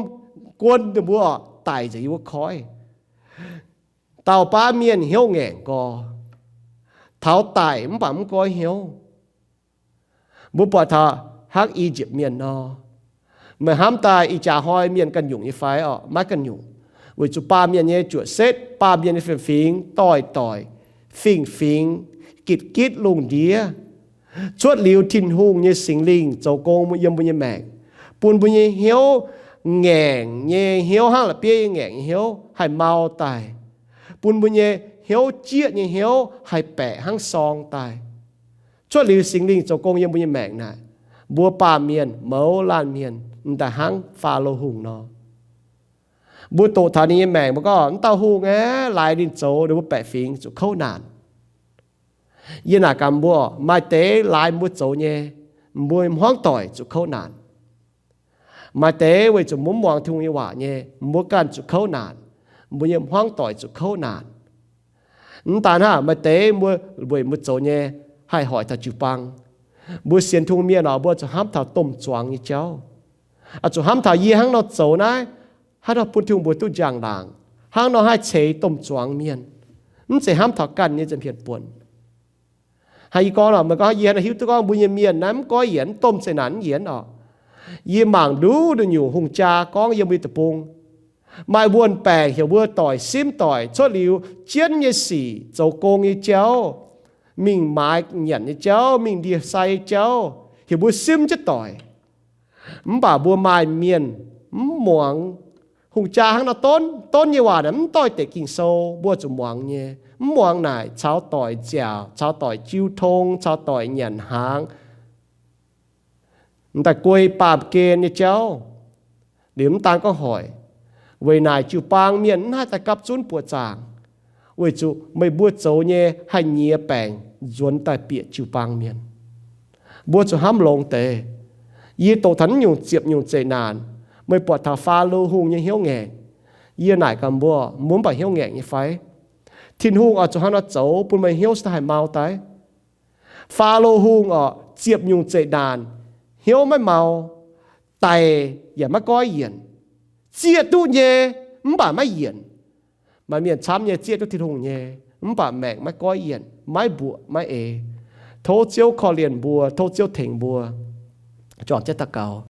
guon ninh mbuo daic nzengc yiem wuov koiv. Dauh baav mienh hnyouv ngaengc gorx, taux daic mv baac mv goiv hnyouv. Mbuo buatc taux hnangv I^yipv Mienh nor. Meih hnamv daaih ih jaax hnoi mienh ganh nyungc nyei fai oc? Maiv ganh nyungc. Weic zuqc baamh mienh nyei juoqc setv, baamh mienh nyei fiem-fingx doix-doix, fingx-fingx, gitv-gitv lungh ndiev, cuotv liuz Tin-Hungh nyei Singx Lingh zoux gong yiem mbuo nyei maengc, bun mbuo nyei hnyouv ngaengc nyei hnyouv hnangv la'bieiv nyei ngaengc nyei hnyouv haih mau daaih, bun mbuo nyei hnyouv jieqv nyei hnyouv haih baeqc hnangv sorng daaih. Cuotv liuz Singx Lingh zoux gong yiem mbuo nyei maengc naaic, mbuo baamh mienh mouz laanh mienh m'daaih hnangv Faalo Hungh nor. Mbuo doqc taux ninh nyei maengc, mbuo gorngv, wuov dauh hungh aeqv, laaix ninh zoux ninh mbuo baeqc fingx zuqc kouv naanc. Yie naaic gaax mbuo, maaih deix laaix mbuo zoux nyei, mbuo hmuangv doic zuqc kouv naanc. Maaih deix weic zuqc mbuo mv muangx Tin-Hungh nyei waac nyei, mbuo ganh zuqc kouv naanc, mbuo nyei hmuangv doic zuqc kouv naanc. Mv daan hnangv, maaih deix mbuo weic mbuo zoux nyei haih hoic taux jiu-baang. Mbuo sienx Tin-Hungh mienh oc, mbuo zuqc hnamv taux domh zuangx nyei jauv, zuqc hnamv taux yie hnangv nor zoux naaiv, hnangv nor bun Tin-Hungh mbuox duqv njang-laangc, hnangv nor haih ceix domh zuangx mienh, mv zeiz hnamv taux ganh nyei nza'hmien buonc. Hnangv yie gorngv oc, meih gorngv yie hnangv nor hiuv duqv gorngv mbuo nyei mienh naaiv mv goiv yienc, domh zeqc naanc mv yienc oc. Yie mangc nduqc nduqc nyungc hungh jaa gorngv yiem mbuo deic-bung, maaih wuonh baengc heuc mbuo doic simv doic cuotv liuz jienv nyei sic, zoux gong nyei jauv, mingh maaiz nyanc nyei jauv, mingh ndie-sai nyei jauv, heuc mbuo simv jienv doic. Mv baac mbuo maaih mienh mv muangx. Hungh jaa hnangv nor donv, donv nyei waac naaic mv doix-dekc Ging-Sou, mbuo zuqc muangx nyei. Mv muangx naaic caux doic nziaauc, caux doic jiu tong, caux doic nyanc hnaangx, m'daaih guei baamh gen nyei jauv. Liuz mv daan gorngv hoic, weic naaic jiu-baang mienh mv haih daaih gapv zunv buoqc zaangc, weic zuqc meih mbuo zoux nyei haih nyiex baengc nzuonx daaih bieqc jiu-baang mienh. Mbuo zuqc hnamv longx deix. Yie doqc taux naaiv nyungc ziepc nyungc zeqc naanc, meih buatc taux Faalo Hungh nyei hnyouv ngaengc. Yie naaic gaax mbuo, mbuo mv baac hnyouv ngaengc nyei fai? Tin-Hungh oix zuqc hnangv nor zoux bun meih hnyouv se daaih haih mau daaih? Faalo Hungh oc, ziepc nyungc zeqc naanc, hnyouv maiv mau, daic yaac maiv goiv yienc, zieqv duqv nyei mv baac maiv yienc. Maaih mienh camv nyei zieqv duqv Tin-Hungh nyei, mv baac maengc maiv goiv yienc, maiv mbuoqc maiv eix. Tov Ziouv korv-lienh mbuo, tov Ziouv tengx mbuo. Juangc jienv daux gaux.